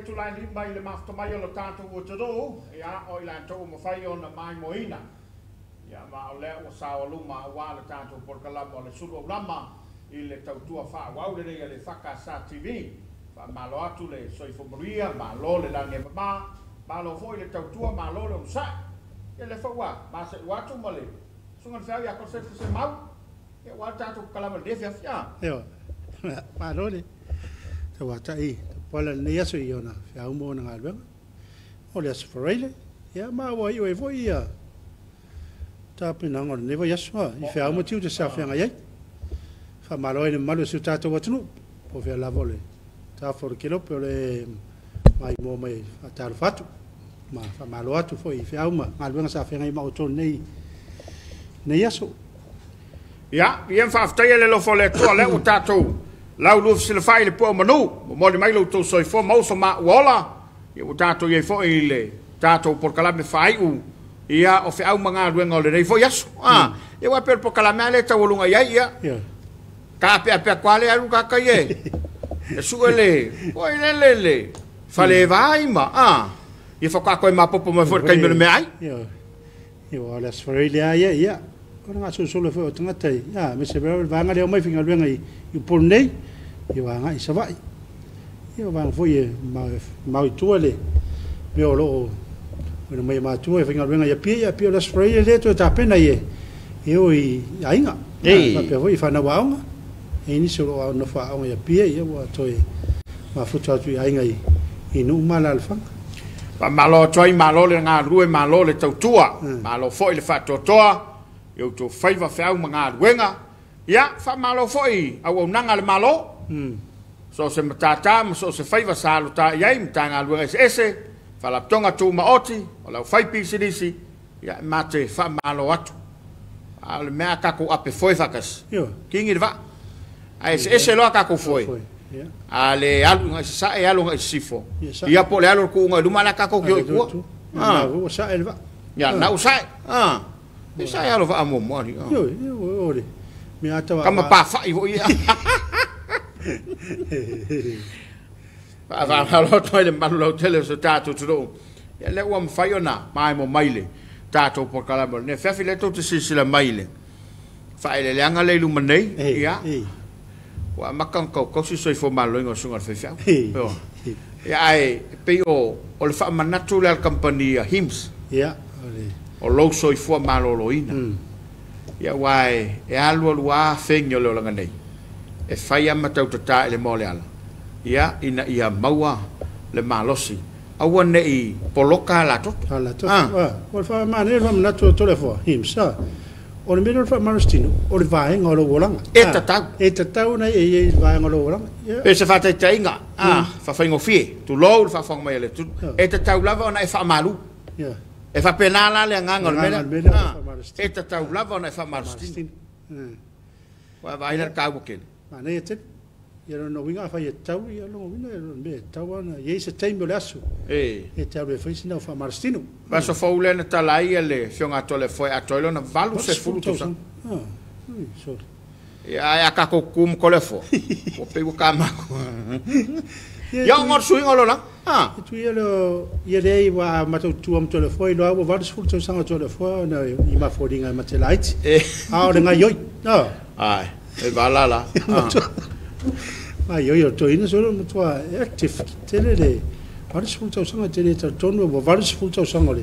tulai mai le mafuta mai o lo tatou atunuu, ia, o i latou ua mafai ona maimoaina, ia, ma o lea ua saoaluma aua le tatou polokalame o le Sulu Aulama i le tautua faaauau lenei a le EFKS TV. Faamalo atu le soifua manuia, malo le lagi e mama, malo foi le tautua, malo le onosai. Ia lea foi ua maseu atu ma le Susuga i le Feau ia Kosefo Semau, ia aua le tatou polokalame i lenei afiafi. A. Ioe. Malo le tauatai tapuala i lenei aso i ona feau ma ona galuega. O le Aso Faraile, ia ma ua iu ai foi ia tapenaga o lenei vaiaso a, i feau ma tiute sa feagai ai. Faamalo ai i le mamalu o si o tatou atunuu, po o fea lava o le tafa o le kelope o le maimoa mai e faatalofa atu ma faamalo atu foi i feau ma galuega sa feagai ma outou i lenei aso. Ia, ia faafetaia le alofa o le Atua, lea ua tatou laulua fesilafai i le pua o manu, momoli mai lo outou soifua ma uso ma ua ola, ia ua tatou i ai foi i le tatou polokalame faaiu, ia o feau ma galuega o lenei foi aso. Ia ua pei o le polokalame lea e taualuga i ai, ia. Ka apeapea le alu kaka ie. E sue le, oi le le le, fale vai ma, ia whakako e mapopo mai foi le taimi o le mea ai. Ia, ia o le Aso Faraile lava ia, ia, o le gasolosolo foi o tagata i, ia, aemaise foi o le vaega lea e omai faigaluega i Upolu nei, ia ua agai i Savaii. Ia o vaega foi e mamao i tua le mea o lo o ona mai e matua e faigaluega i Apia, ia pei o le Aso Faraile lea toe tapena i e o i aiga. Faapea foi i fanau aoga, e nisi o lo o nofo aoga i Apia, ia ua toe mafuta atu i aiga i nuu ma alaalafaga. Faamalo atu ai, malo le galulue, malo le tautua, malo foi le faatoatoa, i outou faiva feau ma galuega. Ia, faamalo foi auaunaga a le Malo, so o se matata ma so o se faiva sa alu ta i ai, Matagaluega eseese, Faalapotopotoga Tumaoti, o le aufaipisinisi, ia, e mate faamalo atu. A o le mea a tatou ape foe faatasi, kigi le vaa. Ae eseese loa tatou foe. A le alu i sasae, alu agai i sisifo. Ia po o le alu o le tuuga i luma la tatou te o i tua. Ua sae le vaa. Ia, na ua sae. E sae alo vaa muamua ali. Ioe, ioe, o le mea ata Kama pāwhai foi ia. Faamalo atu ai le mamalu lautele o so tatou atunuu. Ia lea ua mafai ona maemo mai le tatou polokalame o lenei afiafi, lea tou te silasila mai i le faaeleeleaga lea i luma nei, ia, ua amata ona tautausi soifua maloloina o susuga i le faifeau. Ia, ae pei o le faamanatu lea a le kamupani a HIMS. Ia, o le o lou soifua maloloina. Ia, aua e alu alu lava fegi o le olaga nei, e fai lava ma tautatā i le moa o le ala, ia, ina ia maua le malosi, aua ne i poloka alatoto. Alatoto. O le faamanaia o le faamanatu o Toleafoa, HIMS, o le mea lea o le faamalositino, o le vaega o lou olaga. E tatau. E tatau ona e i ai le vaega o lou olaga. Pe se faataitaiga, faafaigofie, tulou le faafofoga mai a le atunuu, e tatau lava ona e faamalu. E faapena la le agaga o le mea lea. E tatau lava ona e faamalositino. Ua vaai la le taua tele. Manaia tele. Ia lona uiga afai e tatau, ia lona uiga o le mea e tatau ona i ai se taimi o le aso e te alu e fai sina au faamalositino. Aso fou lea na tala ai le afioga a Toleafoa e atoa ai lona 80 tausaga. Ia, ae a tatou tutu ma Toleafoa, ua pei ua tamau. Ia, ona o le suiga o le olaga. E tui ia le ia leai ua matautu ma Toleafoa iloa ua 80 tausaga o Toleafoa ona i mafoliga e mate laiti. A o le gaioi. Ai, e vala la. Gaioi o toeaina solo matua active tele le 80 tausaga tele talitonu ua 80 tausaga o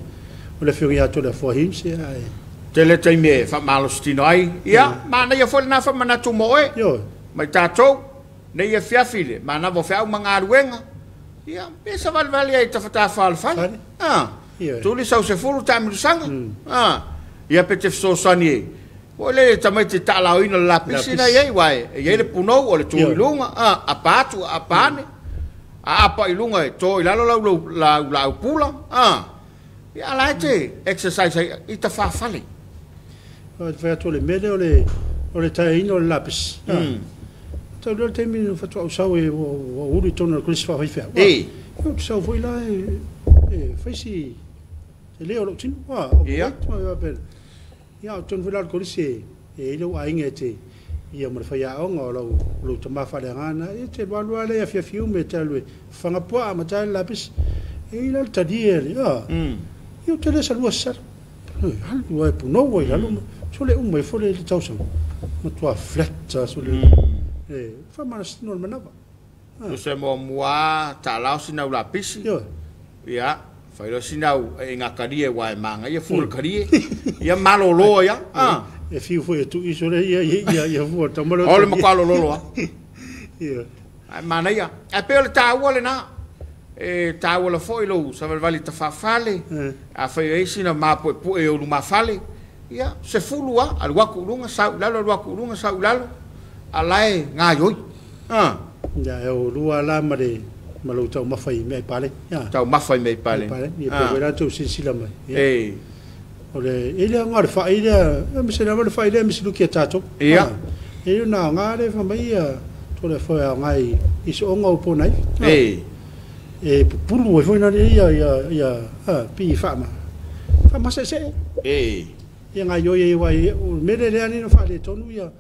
le afioga ia Toleafoa Hims ae tele taimi e faamalositino ai. Ia, manaia foi lena faamanatu mo oe. Mai tatou, nei afiafi le manava o feau ma galuega. Ia, pe savalivali ai tafatafa o le fale. Tuli sau 10 taamilosaga. Ia pe te fesoasoani e. O le tamaiti taalaoina le lapisi na i ai, uae e i ai le punou o le tu i luga, apa atu, apa ane. A apa i luga e to i lalo lau laau pula. Ia ala e te exercise ai i tafafale. O le fai atu o le mea lea o le taeaina o le lapisi. Tau lea o le taimi na faatoa ou sau e ua ulu i totonu o le kolisi faafaifeau. Ou te sau foi la e fai si tele o lou tino. Ia, o totonu foi la o le kolisi e i ai lou aiga e te Ia ma le faiaoga o lou tama faaleaga lena, e te alu alu lava lea i afiafi uma e te alu e fafaga puaa ma tae le lapisi. E i ai la le talie a le, ia ou te le salua sala. Alu lava e punou ai i lalo, sole uma ifo le tausaga, matua flat lava sole, e faamalositino o le manava. Tusa e muamua taalao sina au lapisi. Ia, fai loa sina au aiaiga kalie aua e manaia fua o le kalie. Ia malolo ai lava. E fiu foi e tuu iso le ia fua o le taumale o le matua lololo lava. Ae manaia. Ae pei o le taua lena. E taua la foi lou savalivali tafafale. Afai o i ai sina mapuepue i ou lumafale, ia, 10 lava, alu atu i luga, sau i lalo, alu atu i luga, sau i lalo, a o la e gaioi. Ia, e o lua la ma le ma lou taumafa i meaai paleni. Taumafa i meaai paleni. Ia, pe foi la tou silasila mai. Ia. O le, e le aoga o le fai lea, aemaise lava le fai lea misiluki a tatou. Ia. E le ona aoga lea fai mai ia, tole foi aoga i sooga o pona ivi. E pupulu ai foi na ia pi faama faamasese. Ia gaioi ai aua o le mea lea lea na faaletonu ia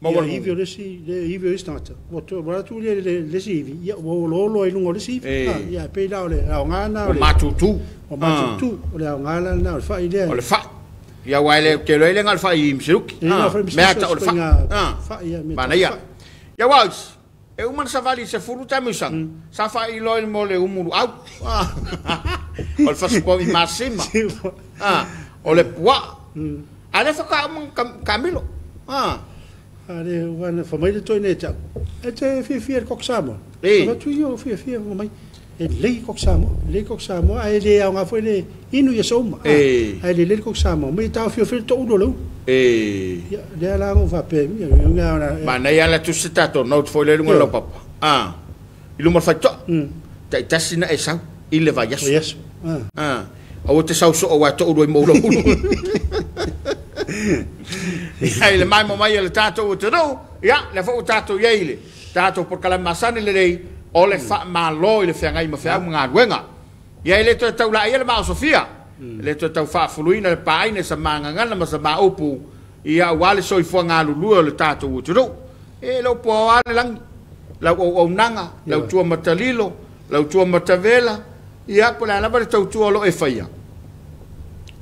ia ivi o le isi, le ivi o le isi tagata, ua atu atu le isi ivi, ia ua oloolo ai i luga o le isi ivi. Ia pei la o le aoga lena o le matutu. O matutu, o le aoga la lena o le fai lea. O le fai. Ia aua e le te iloa ai le na o le fai misiluki. Mea tau o le fai. Fai ia mea. Manaia. Ia aua e uma na savali i 10 tausaga, sa faailoa i mo le umuluau. O le fasipovi masima. O le puaa. A le faatoa uma kamilo. Ale ua na fai mai le toeaina ia te au, e te fiafia i le koko Samoa? Avatu ia ou fiafia fai mai, e lelei le koko Samoa, lelei le koko Samoa, ae le aoga foi le inu i aso uma. Ae lelei le koko Samoa, mai e taofiofi ai le toulu o le ulu. Ia, lea la na ou faapea, ia, Manaia lava le tusi se tatou note foi lea i luga o le laupapa. I luma o le faitotoa. Taitasi na e sau i le vaiaso. Aua te sau soo aua e toulu ai ma ou ulu. Ia, i le maimoa mai a le tatou atunuu, ia, lea foi ua tatou i ai i le tatou polokalame masani lelei o le faamalo i le feagai ma feau ma galuega. Ia, e le toe tau laaia le maa o Sofia, e le toe tau faafuluina le paaina i sa magagana ma sa maaupu, ia, aua le soifua galulue o le tatou atunuu. E le o puaoa le lagi, lau auaunaga, lau tua matalilo, lau tua matavela, ia, po o le a lava le tautua o lo o e faia,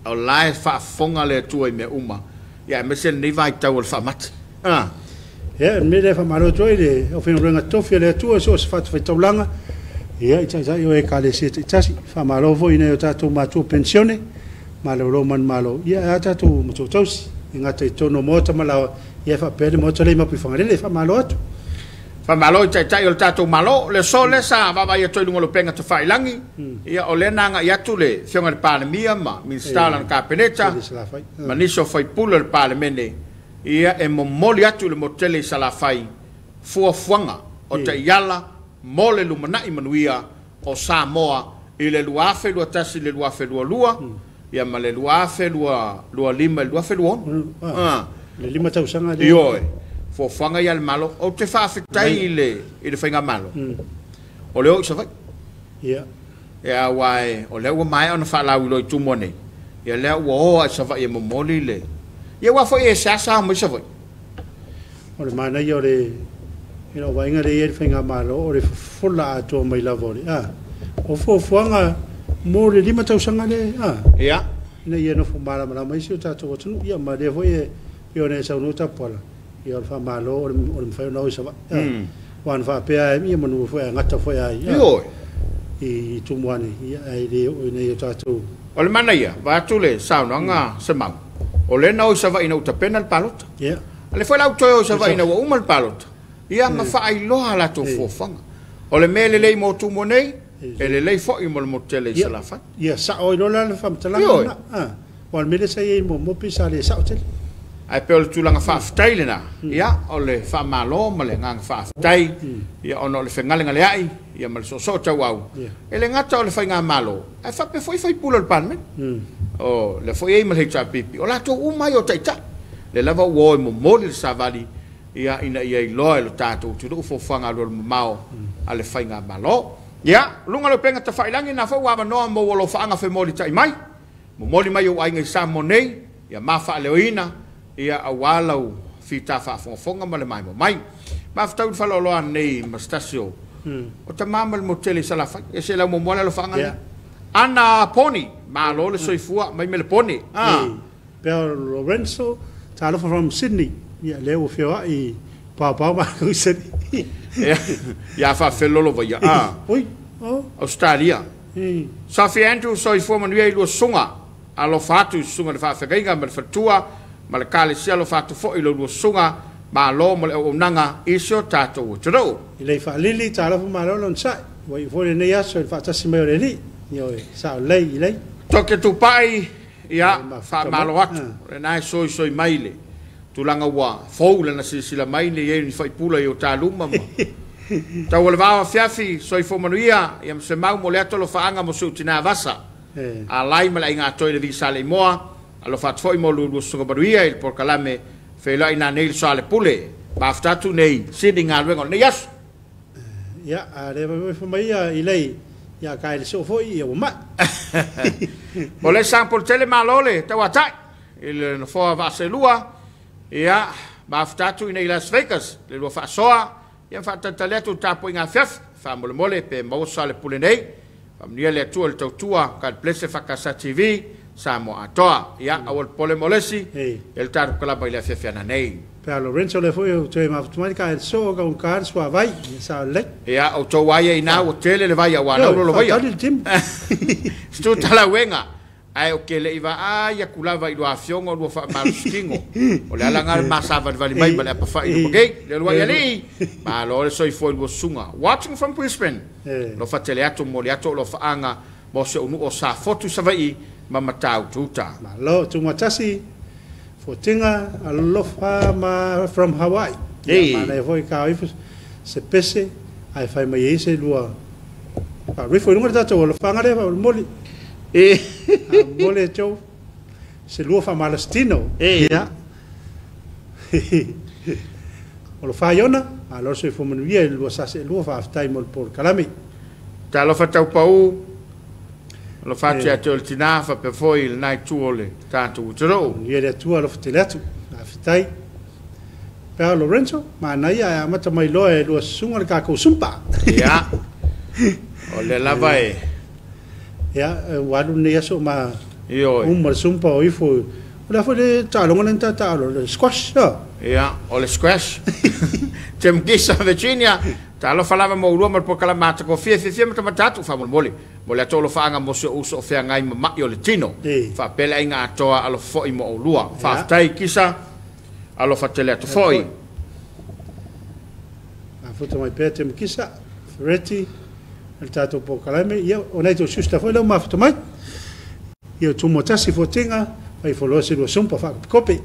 o la e faafofoga le Atua i mea uma, ia, aemaise lenei vaitau o le faamati. Ia, le mea lea e faamalo atu ai le aufaigaluega totofi a le Atua i so o se fatafaitaulaga, ia, i taitai o Ekalesia taitasi. Faamalo foi i nai o tatou matua penisione, malolo manumalo, ia, e a tatou matua tausi, e gata i totonu o maota ma laoa, ia, e faapea le maota lea i Mapuifagalele. Faamalo atu. Faamalo i taitai o le tatou Malo. Le aso lea sa vaavaai atu ai i luga o le upega tafailagi, ia, o lea na agai atu le Afioga i le Palemia ma Minisita o lana Kapeneta ma nisi o faipule o le Palemene, ia, e momoli atu i le motu tele i Salafai fuafuaga o taiala mo le lumanai manuia o Samoa i le 2021 i le 2022, ia, ma le 2025 i le 2026. Le 5 tausaga lea. Ioe, fuafuaga ia a le Malo. Ou te faafetai i le faigamalo, o le o i Savaii. Ia. Ia, aua o lea ua maea ona faalauiloa i Tumua nei, ia, lea ua o lava i Savaii e momoli le... Ia, aua foi e seasa ao mai Savaii. O le manaia o le i lau vaaiga lea e i ai le faigamalo, o le fofola atoa mai lava o le o fuafuaga mo le 5 tausaga lea, Ia. ina ia nofo malamalama ai si o tatou atunuu. Ia, ma lea foi e pei ona e saunoa Tapuala, ia, o le faamalo o le mafai ona o i Savaii. Aua na faapea ia manu foi a gata foi ai Ioe. i Tumua nei, ia, ae le oo i nei o tatou. O le manaia, vaeatu le saunoaga Semau, o lea na o i Savaii ina ua tapena le palota. Ia. A lea foi la ua toe o i Savaii ina ua uma le palota, ia, ma faailoa a latou fuafuaga. O le mea lelei mo Tumua nei, e lelei foi mo le motu tele i Salafai. Ia sao ai loa la le faamatalaga lena. Aua o le mea lea sa i ai muamua pei sa le sao tele. Ae pei o le tulaga faafetai lena, ia, o le faamalo ma le agaga faafetai, ia, ona o le fegalegaleai, ia, ma le soosoo tauau. E le gata o le faigamalo, ae faapea foi faipule o le Palemene. O lea foi e i ai ma le HRPP, o latou uma ai o taitai. Lea lava ua o e momoli le savali, ia, ina ia iloa e lo tatou atunuu fuafuaga alualumamao a le faigamalo. Ia, luga o le upega tafailagi, na foi ua avanoa mo ua alofaaga femolitai mai, momoli mai ou aiga i Samoa nei, ia ma faaleoina, ia, aua lau fita faafogafoga ma le maimoa mai. Mafetau i le faleoloa nei Mastasio o tamā ma le motele i Salafai e se laumomoa le alofaaga lea. Ana Poni, malo le soifua mai Melepone. Pea Lorenzo, talofa from Sydney. Ia lea ua feoai paopao makou i Sydney. Ia faafelolo vaia. Ui, oh. Australia. Sophie Andrew, soifua manuia i lua susuga. Alofa atu i susuga i le faafeagaiga ma le faletua ma le kalesia, alofa atu foi i lo lua susuga, malo mo le auaunaga i si o tatou atunuu. I lei faalili, talofa malo le onosai. Ua iu foi lenei aso i le faatasi mai o le Alii. Ioe, sao lelei i lei. Toke tupai, ia, faamalo atu. Lena e soisoi mai le tulaga ua fou lana silasila mai nei ai ni faipula i o taluma ma tau o le vao afiafi, soifua manuia, ia ma se mau mo le atu alofaaga mo si ou tinā vasa. Alai ma le aiga atoa i le Visaleimoa, alofa atu foi mo lua susuga manuia i le polokalame feiloai nanei le soalepule. Mafuta atu nei sini galuega o lenei aso. Ia, a le vai mai ia i lei, ia ka le so foi ia ua mai. O le sang tele malo le tauatai i le nofoa vaaselua, ia, mafuta atu i nei Las Vegas, le lua faasoa, ia faatalitali atu tapuaiga afiafi, faamolemole pe maua soalepule nei. Faamanuia le Atua i le tautua, God bless Fakasa TV, Samoa atoa. Ia, aua le pole mo lesi, ia le tatou kalaba i le afiafi ana nei. Pea Lorenzo le foi o toe mafutu mai ka so ka un ka sua vai, sa lelei. Ia, o tou aia i nā ua tele le vai aua nau lolo vaia. Faatali le timu. Stu talauega. Ae o ke lei vaai aku lava i lua afioga o lua faamalositino. O le alaga le masavalivali mai ma le apafai i luma nei. Le lua ialii, malo le soifua i lua susuga. Watching from Brisbane. Alofa tele atu mo le atu o alofaaga mo se unuu o Safotu Savaii ma Matautu-uta. Malo, tumatasi, fotinga, alofa ma from Hawaii. Ei. Ia, mana foi ka ifo se pese, ai fai mai ei se lua. Ka rifo i lunga le tatou alofaga lea fa moli. A moli e tau se lua faamalositino. Ia. O lo whaiona, a lo soifua manuia i le lua sase e lua faafetai mo le polokalame. Talofa taupau, alofa atu ia te oe le tinā, faapea foi i lena itu o le tatou atunuu. Manuia le Atua alofa tele atu. Faafetai. Pea Lorenzo, manaia e amata mai loa e lua susuga le takou sumpa. Ia, o lea lava e. Ia, ua alu lenei aso ma Ioe. uma le sumpa o ifo. O le a foi le taaloga lea na taataalo, le squash. Ia, o le squash. Tim Gisa, Virginia, talofa lava mo ulua ma le polokalame matagofie, fiafia matamata atu faamolemole. Mo le atu alofaaga mo si ou uso o feagai ma mai o le tino. Faapea le aiga atoa alofa foi mo oulua. Faafetai Kisa, alofa tele atu foi. Mafuta mai pea Tim Kisa, Ferretti, le tatou polokalame. Ia, o nai tou sister foi lea ua mafuta mai. Ia, tumatasi fotinga, fai foloa se lua sumpa faakopikope.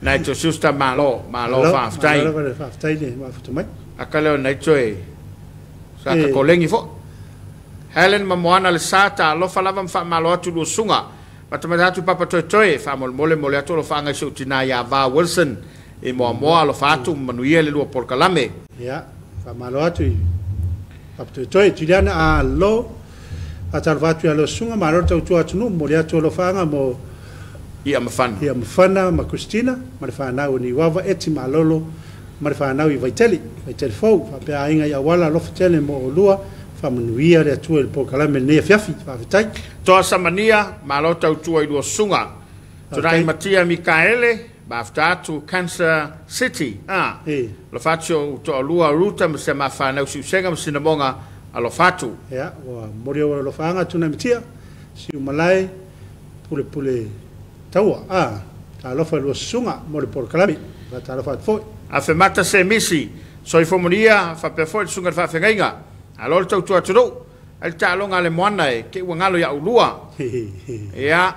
Nai tou sister malo, malo faafetai. Malo lava le faafetai le mafuta mai. Aka lea o nai toe sa ka kolegi foi. Helen ma Moana le sa, talofa lava ma faamalo atu lua susuga. Matamata atu papa toetoe, faamolemole mo le atu alofaaga i si ou tinā ia Va Wilson i Moamoa, alofa atu ma manuia le lua polokalame. Ia, faamalo atu i papa toetoe. Juliana alo, faatalofa atu ia lua susuga, malo le tautua atunuu, mo le atu alofaaga mo Ia mafana. Ia Mafana ma Christina, ma le whanau o Niuava, Eti Malolo, ma le whanau i Vaitele, Vaitele fou, faapea aiga i Auala, alofa tele mo oulua, faamanuia le Atua i le polokalame lenei afiafi, faafetai. Toa Samania, malo tautua i lua susuga. Tunai Matia Mikaele, mafuta atu Kansas City. Alofa atu si ou toalua Ruta ma si a ma whanau Siusega ma Sinamoga, alofa atu. Ia, ua momoli au alofaaga Tunai Matia, si umalae, pule pule taua, talofa i lua susuga mo le polokalame, faatalofa atu foi. Afemata Semisi, soifua manuia, faapea foi le susuga i le faafeagaiga. Alo le tautua atunuu, ai le taaloga a le moana e ke ua galo ia ulua. Ia,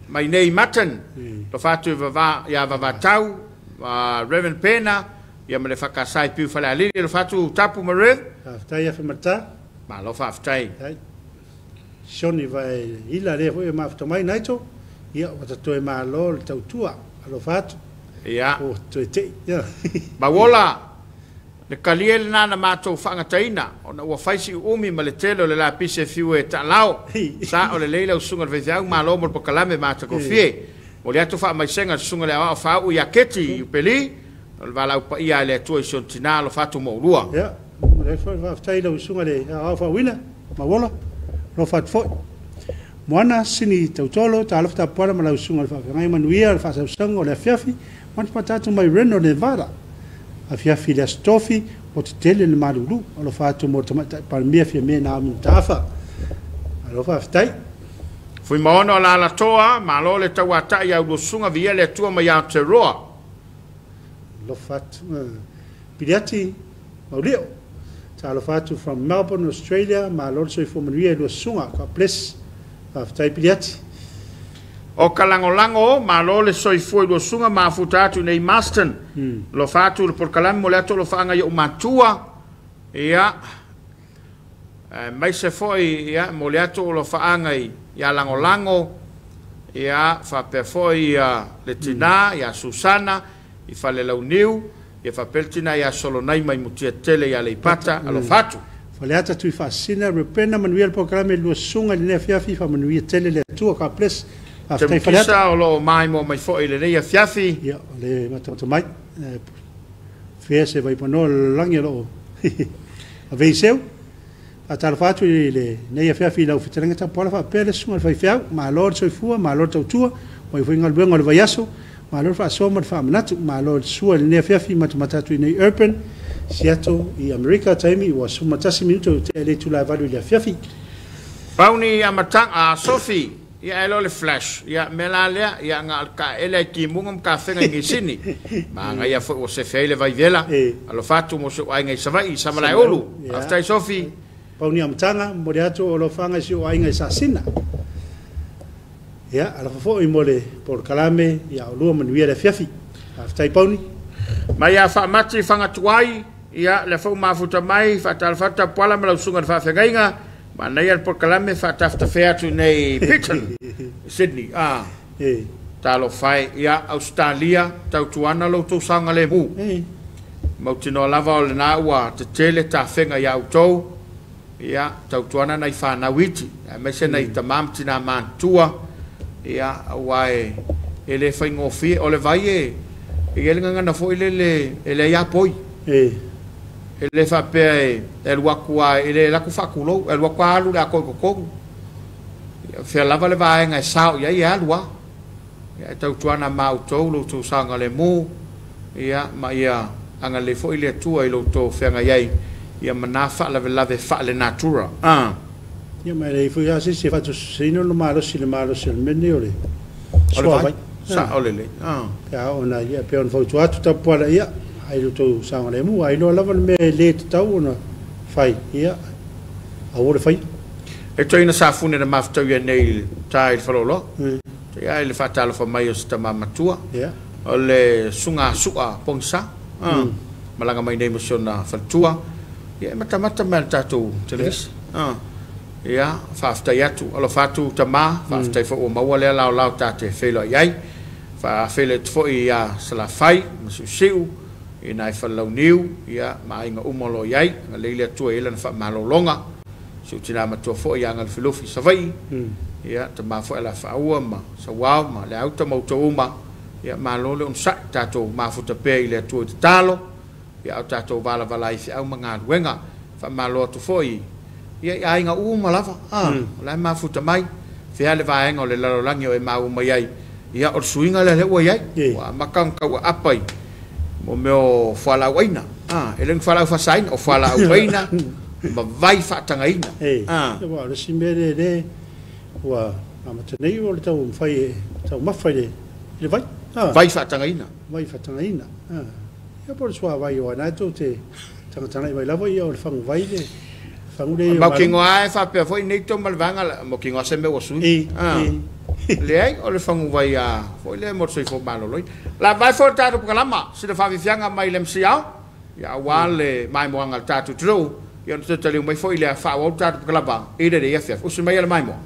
mai nei Mutton, alofa atu i vava, ia Vavatau, Reverend Pena, ia ma le whakasai piu whale alili, alofa atu Tapu ma Rev. Faafetai Afemata. Malo faafetai. Sioni vai ila lea foi e mafuta mai naito, ia ua tatoe malo le tautua, alofa atu. Ia. O toe tei. Ia. Mauola, le kalie le nana mātou whaangataina, ona ua whaisi umi ma le tele o le la pise fiu e taalao. Sa o le leila usunga le veithiau, malo mo le pakalame mātakofie. O le atu faamaisega susuga le aoao faau ia Keti i Upeli, o le valaau paia a le Atua i si ona tina alofa atu ma oulua. Ia, o le faafetai i lau susuga le aoao faauina, Mauola, alofa atu foi. Moana Sini Tautolo, talofa tapuala ma lau susuga le faafeagai manuia le faasausauga o le afiafi, matamata atu mai Reno, Nevada. Afiafi le Aso Tofi, o tetele le malulu, alofa atu mo le tamaitai Palemia Fiame Naomi Mataafa. Alofa faafetai. Fuimaono o la alatoa, malo le tauatai au lusuga via le Atua mai Aotearoa. Alofa atu. Piliati Maulio, talofa atu from Melbourne, Australia, malo le soifua manuia i lua susuga. God bless. Faafetai Piliati. O ka lagolago, malo le soifua i lua susuga mafuta atu nei Marston. Alofa atu le polokalame mo le atu alofaaga i ou matua. Ia, maise foi, ia, mo le atu alofaaga i ia lagolago. Ia, faapea foi ia le tina, ia Susana, i Falelauniu, ia faapea le tina ia Solonai mai Mutia Tele ia Leipata, alofa atu. Faleata tui faasina, repena manuia le polokalame lua susuga i lenei afiafi, faamanuia tele le Atua. God bless. Faafetai Faleata. Temukisa o loo maimoa mai foi i lenei afiafi. Ia, o le matamata mai. Fea se vaipanoa lalolagi o loo avei seu. Faatalofa atu i lenei afiafi i lau fetalaiga tapuala faapea le susuga i le faifeau. Malo le soifua, malo le tautua, ua foi galuega o le vaiaso, malo le faasoa ma le faamanatu, malo le sua i lenei afiafi matamata atu i nei Urban, Seattle i Amerika, taimi ua 11 minuto o tea le itula e 8 i le afiafi. Pauni amataga a Sofi, ia e lo le flash, ia me la lea, ia nga al ka ele ai timuga ma ka fenga i ngisini. Maga ia foi o se fei le vaivela, alofa atu mo se aiga i Savaii, Samalaeulu. Faafetai Sofi. Pauni amataga, mo le atu o alofaga i si o aiga i Sasina. Ia, alofa foi mo le polokalame, ia olua manuia le afiafi. Faafetai Pauni. Mai ia faamati fagatuai, ia le foi mafuta mai, faatalofa atu tapuala ma lau susuga i le faafeagaiga, manaia le polokalame faatafetafea atu nei Picton, Sydney. Talofa e, ia Australia, tautuana lo outou saogalemu. Mautinoa lava o lena ua tetele tafega ia outou, ia tautuana nai fanau iti, aemaise nai tama ma tina matutua, ia aua e le faigofie, o le vai e i ai le gagana foi lele e leai a poi. E le faapea e alu atu lava, e le alu atu faatulou, e alu atu lava alu le atoa i totonu. Ia, fea lava le vaega e sao i ai e alu lava. Ia, e tautuana ma outou lo outou saogalemu, ia, ma ia agalelei foi le Atua i lo outou feagai ai, ia ma na faalavelave faale-natura. Ia, ma e leai foi lava se isi e faatusaina le malosi i le malosi o le mea lenei o le O le vai. Suavai. Sao lelei. Pe a ona, ia, pe ona fautua atu tapuala, ia, ai lo outou saogalemu, a iloa lava le mea e le tatau ona fai, ia, aua le faia. E toeaina safune na mafutau ia nei i le ta i le faleoloa. Ia i le faatalofa mai o se tama matua. O le susuga sua pogisa. Malaga mai nei ma si ona faletua. Ia e matamata mai le tatou televisa. Ia, faafetai atu, alofa atu tama, faafetai foi ua maua lea laolao ta te feiloai ai. Faafeiloai atu foi ia Salafai ma Siusiu, i nai Falelauniu, ia ma aiga uma o lo o i ai. Agalelei le Atua i ai lana faamalologa. Si ou tina matua foi ia Galufilufi i Savaii, ia tama foi Alafaaua ma Sauao ma le auta ma outou uma, ia malo le onosai, tatou mafuta pea i le Atua i tatalo, ia o tatou valavala ai i feau ma galuega. Faamalo atu foi ia i aiga uma lava, o la e mafuta mai, fea le vaega o le lalolagi o e maua mai ai, ia o le suiga lea lea ua i ai, ua amata ona tauaapa i mo mea o fualaau aina, e le ni fualaau faasaina, o fualaau aina ma vai faatagaina. Ia, ua o le isi mea lea lea ua amata nei o le taumafai e taumafa i le vai. Vai faatagaina. Vai faatagaina. Ia po o le suavai o ana e tou te tagatagai mai lava ia o le faguvai le fagu le Mautinoa e faapea foi nei tou ma le vaega, mautinoa se mea ua sui. Leai, o le faguvai a foi lea mo le soifua maloloina. La vai foi le tatou polokalama, sina faafiafiaga mai le MCL, ia aua le maimoaga a le tatou atunuu, ia ona toe taliu mai foi lea faaauau le tatou polokalama i lenei afiafi. Usi mai le maimoa.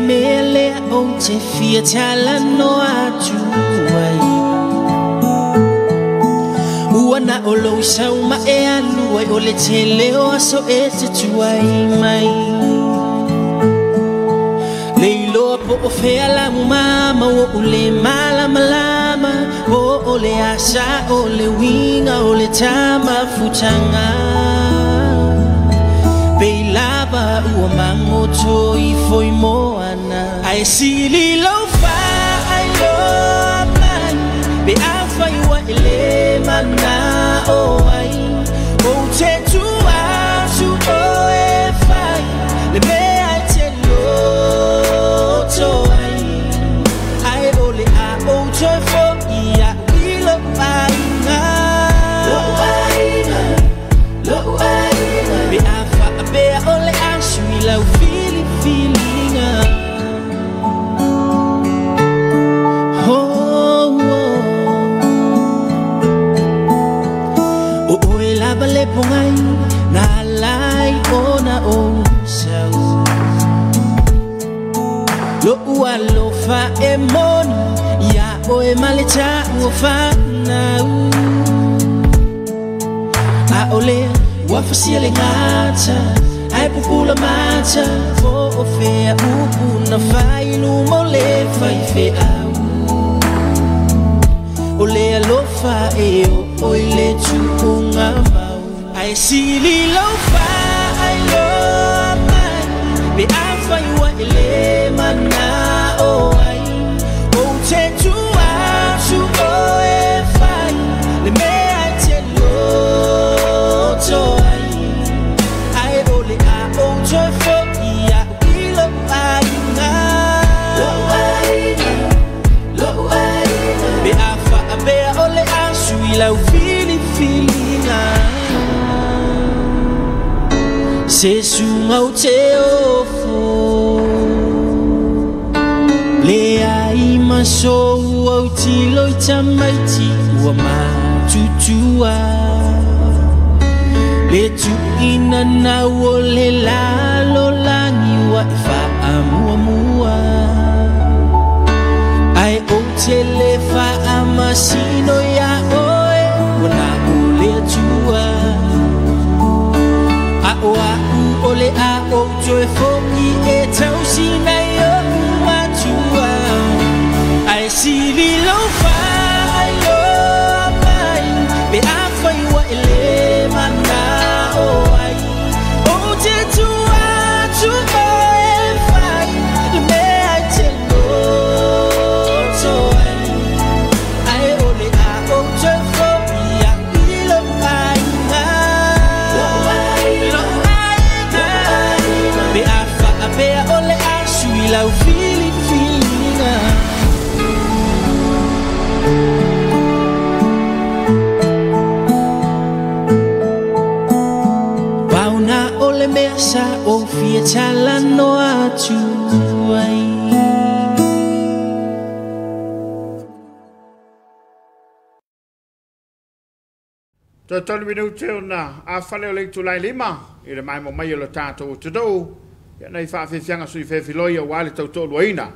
mea lea o te fia talanoa atu ai. Ua na o lou sau ma e alu ai o le tele o aso e te tuai mai. Le iloa po o fea lau mama o ule malamalama po o le asa o le uiga o le tama futanga. Peilava ua mangoto i foi moana ai sili lau faailoa mai pe afai ua e lē mana'o ai ou te tua atu oe fai le mea e te loto ai ae o le a ou toe fo'i a'u i lou aiga lou aiga pe a faapea o le a sui lau filifiliga. Oh, oh. O oe lava le pogai na alai ona ou sau lo'u alofa e moni ia oe ma le ta'u o fanau a o lea ua fasia le gata ae pupula mata po o fea upu na fai luma o le faifeau o le alofa e oo i le tuuga mau ae sili lau faailoa mai pe afai ua e lē mana'o ai ou te tua atu oe fai le mea e te loto ai ae o le a ou toe fo'i a'u i lou aiga lou aiga pe a faapea o le a sui lau filifiliga. Se suga o te ofo le ai masou au tilo i tamaiti ua matutua le tu'ina nau o le lalolagi ua e fa'amuamua ae ou te lē fa'amasino iā oe ua na o le Atua a o a'u o le a ou toe fo'i e tausinai o'u matua ae sili lou faailoa mai pe afai ua e lē mana'o ai ou te tua atu oe fai le mea e te loto ai ae o le a ou toe fo'i a'u i lou aiga lou aiga pe a faapea o le a sui lau filifiliga. Pauna o le mea sa ou fia talanoa atu ai. Toe tolu minute ona afale o le itulai 5 i le maemo mai o le tatou atunuu ia nei faafiafiaga sui fefiloi auā le tauto'oluaina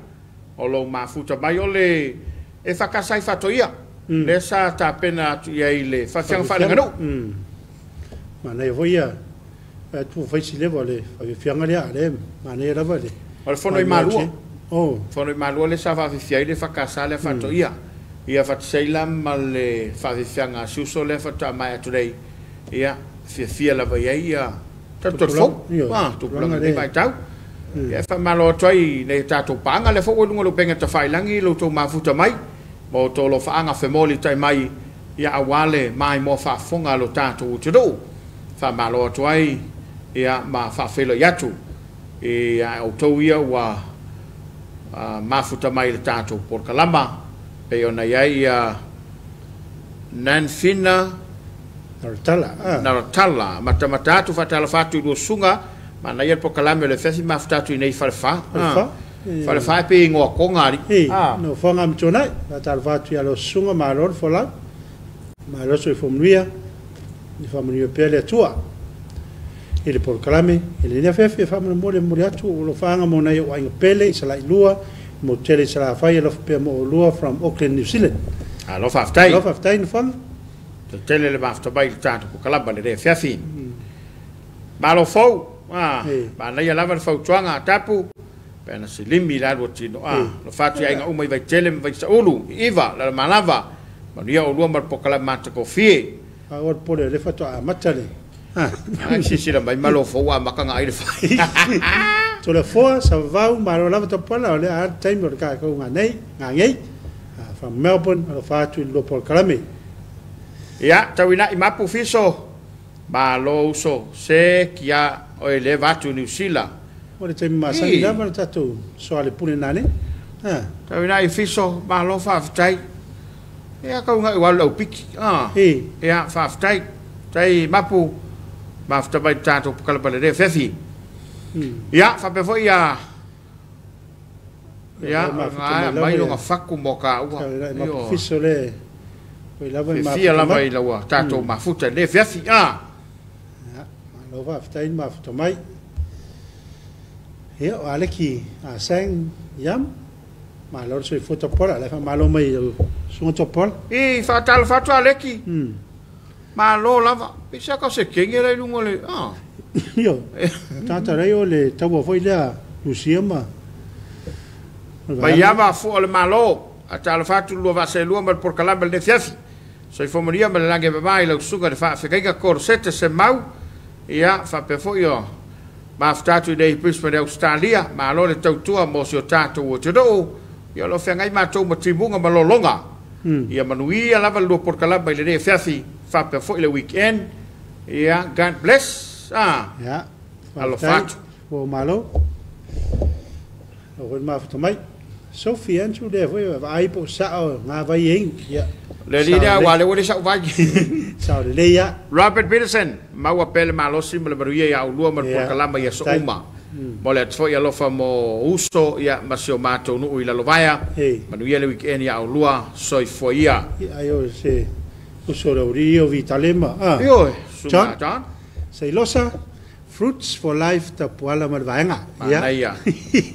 o lou mafuta mai o le e fakasai fatoia lea sa tapena atu i ai le faafiaga faaleaganuu. Manaia foi ia tu fai si leva le faafiafiaga lea le manaia lava le o le fono i Malua. Oh. Fono i Malua le sa faafifia ai le fakasa lea fatoia ia fataseila ma le faafiafiaga suso lea faatoa atu nei ia fiafia lava i ai ia tatou fou tupulaga nei vaitau. Ia faamalo atu ai nei tatou paaga lea foi ua luga o le upega tafailagi lo outou mafuta mai ma outou alofaaga femoli tai mai ia auā le maimoa faafofoga a lo tatou atunuu. Faamalo atu ai ia ma faafeiloai atu ia outou ia ua mafuta mai le tatou polokalama pei ona i ai ia Nanfina Naratala. Naratala matamata atu faatalofa atu i lua susuga manaia le polokalame o le fefi mafuta atu i nei falefa. Falefa. Falefa e pe ingoa koga ali. No foga mtonai faatalofa atu ia lo susuga malo le folau malo soifua manuia i faamanuia pea le Atua. I le polokalame i lenei afiafi e faamolemole momoli atu o alofaga mo nai ou aiga pele i Salailua mo tele i Salafai alofa pea mo oulua from Auckland New Zealand. Malo faafetai. Malo faafetai Nofoaga. Tetele le mafuta mai le tatou polokalame i lenei afiafi. Malo fou. Manaia lava le fautuaga a Tapu pe ana silimi i le alu a Tino a. Alofa atu i aiga uma i Vaitele ma Vaisaulu, i Iva, Lalomalava, manuia oulua ma le polokalame matagofie. A o le pole o lea faatoa amata le. Ai silasila mai malo fou ua amata ona ai le fai. Toleafoa, Savavau, malo lava Tapuala o lea a le taimi o le kākou ganei, gagei, from Melbourne, alofa atu i le lua polokalame. Ia, tauina'i mapu fiso, malo uso, se kia oe leva atu i Niu Sila. O le taimi masani lava le tatou soalepule nane. Tauina'i fiso, malo faafetai. Ia tau ina'i ua alu le aupiki. Ia, faafetai. Tai mapu, mafuta mai le tatou polokalame lea afiafi. Ia, faapea foi ia ia aumai lona fatu mo taua. Mapu fiso le oi lava i Fiafia lava i lau tatou mafuta i lenei afiafi. Ia, malo faafetai le mafuta mai. Ia, o Aleki a Sang Yam, malo le soifua Tapuala, la e faamalo mai i lau susuga Tapuala. I faatalofa atu Aleki. Malo lava. Pei se aka o se kenge la i luga o le. Io, tagata lai o le taua foi lea Lusia ma Mai ava fua o le malo. Faatalofa atu lua vaaselua ma le polokalame lenei afiafi. Soifua manuia ma le lagi e mama i lau susuga i le faafeagaiga Korsete Semau. Ia, faapea foi o mafuta atu i nei Brisbane Australia. Malo le tautua mo si o tatou atunuu. Ia o lo o feagai matou ma timuga ma lologa. Ia manuia lava le lua polokalame i lenei afiafi. Faapea foi le weekend. Ia, God bless. Ia, Alofa atu. Ua malo. O foi mafuta mai. Sophie Andrew lea foi vaai po o sao ngā vai e ia. Le alii lea ua le ua le sau vai. Sao lelei ia. Robert Peterson, maua pea le malosi ma le manuia ia oulua ma le polokalame i aso uma. Mo le atu foi alofa mo uso ia ma si o matou nuu i Lalovaea. Manuia le weekend ia oulua, soifua ia. Ia, ai o se uso le uri o Vitalema. Ioe, susuga John. Sailosa, Fruits for Life Tapuala ma le vaega. Ia. Manaia.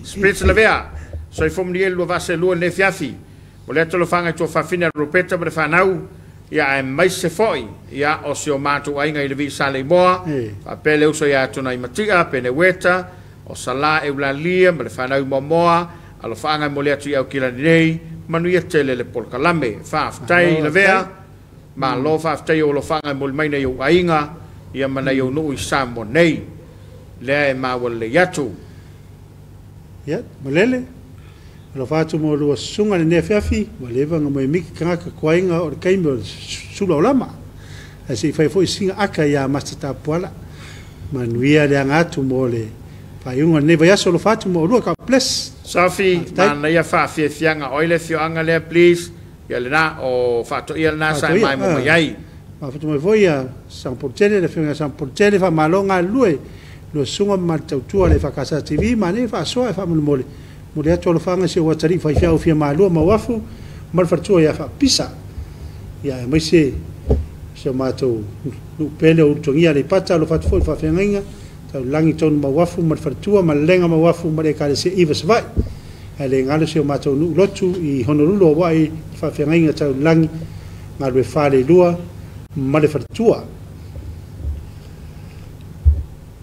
Spritz Lavea, soifua manuia i le lua vaaselua i lenei afiafi. O le alofaga i tuafafine a Roberta ma le fanau, ia aemaise foi ia o si o matou aiga i le Vii Saleimoa, faapea le uso ia Tunai Matia, Peneueta, o Sala Eulalia ma le fanau i Moamoa, alofaaga e momoli atu i Aukilani nei, manuia tele le polokalame. Faafetai Lavea, malo faafetai o alofaga e momoli mai nai ou aiga, ia ma nai ou nuu i Samoa nei. Lea e maua lelei atu. Ia, malele. Alofa atu mo lua susuga lenei afiafi, ua leva ona mai miki tagata kuaiga o le taimi o le sula o lama. Ae se i fai foi singa aka ia Master Tapuala. Manuia le aga atu mo le faaiuga o lenei vaiaso alofa atu mo oulua. God bless. Sophie, manaia faafiafiaga o ai le afioaga lea please. Ia lena o faatoia lena sa e maemo mai ai. Mafuta mai foi ia Sangapolutele, le afioga ia Sangapolutele, faamalo galulue, lua susuga ma le tautua le EFKS TV, manaia faasoa e faamolemole. Momoli atu alofaga i si ou atalii faifeau fia malua ma uafu ma le faletua ia Faapisa. Ia aemaise si o matou nuu pele o Ulutogia Aleipata, alofa atu foi i le faafeagaiga taulagi tonu ma uafu ma le faletua ma le lega ma uafu ma le ekalesia Iva Savaii. Ae le galo si o matou nuu lotu i Honolulu Hawaii le faafeagaiga taulagi galue fale lua ma le faletua.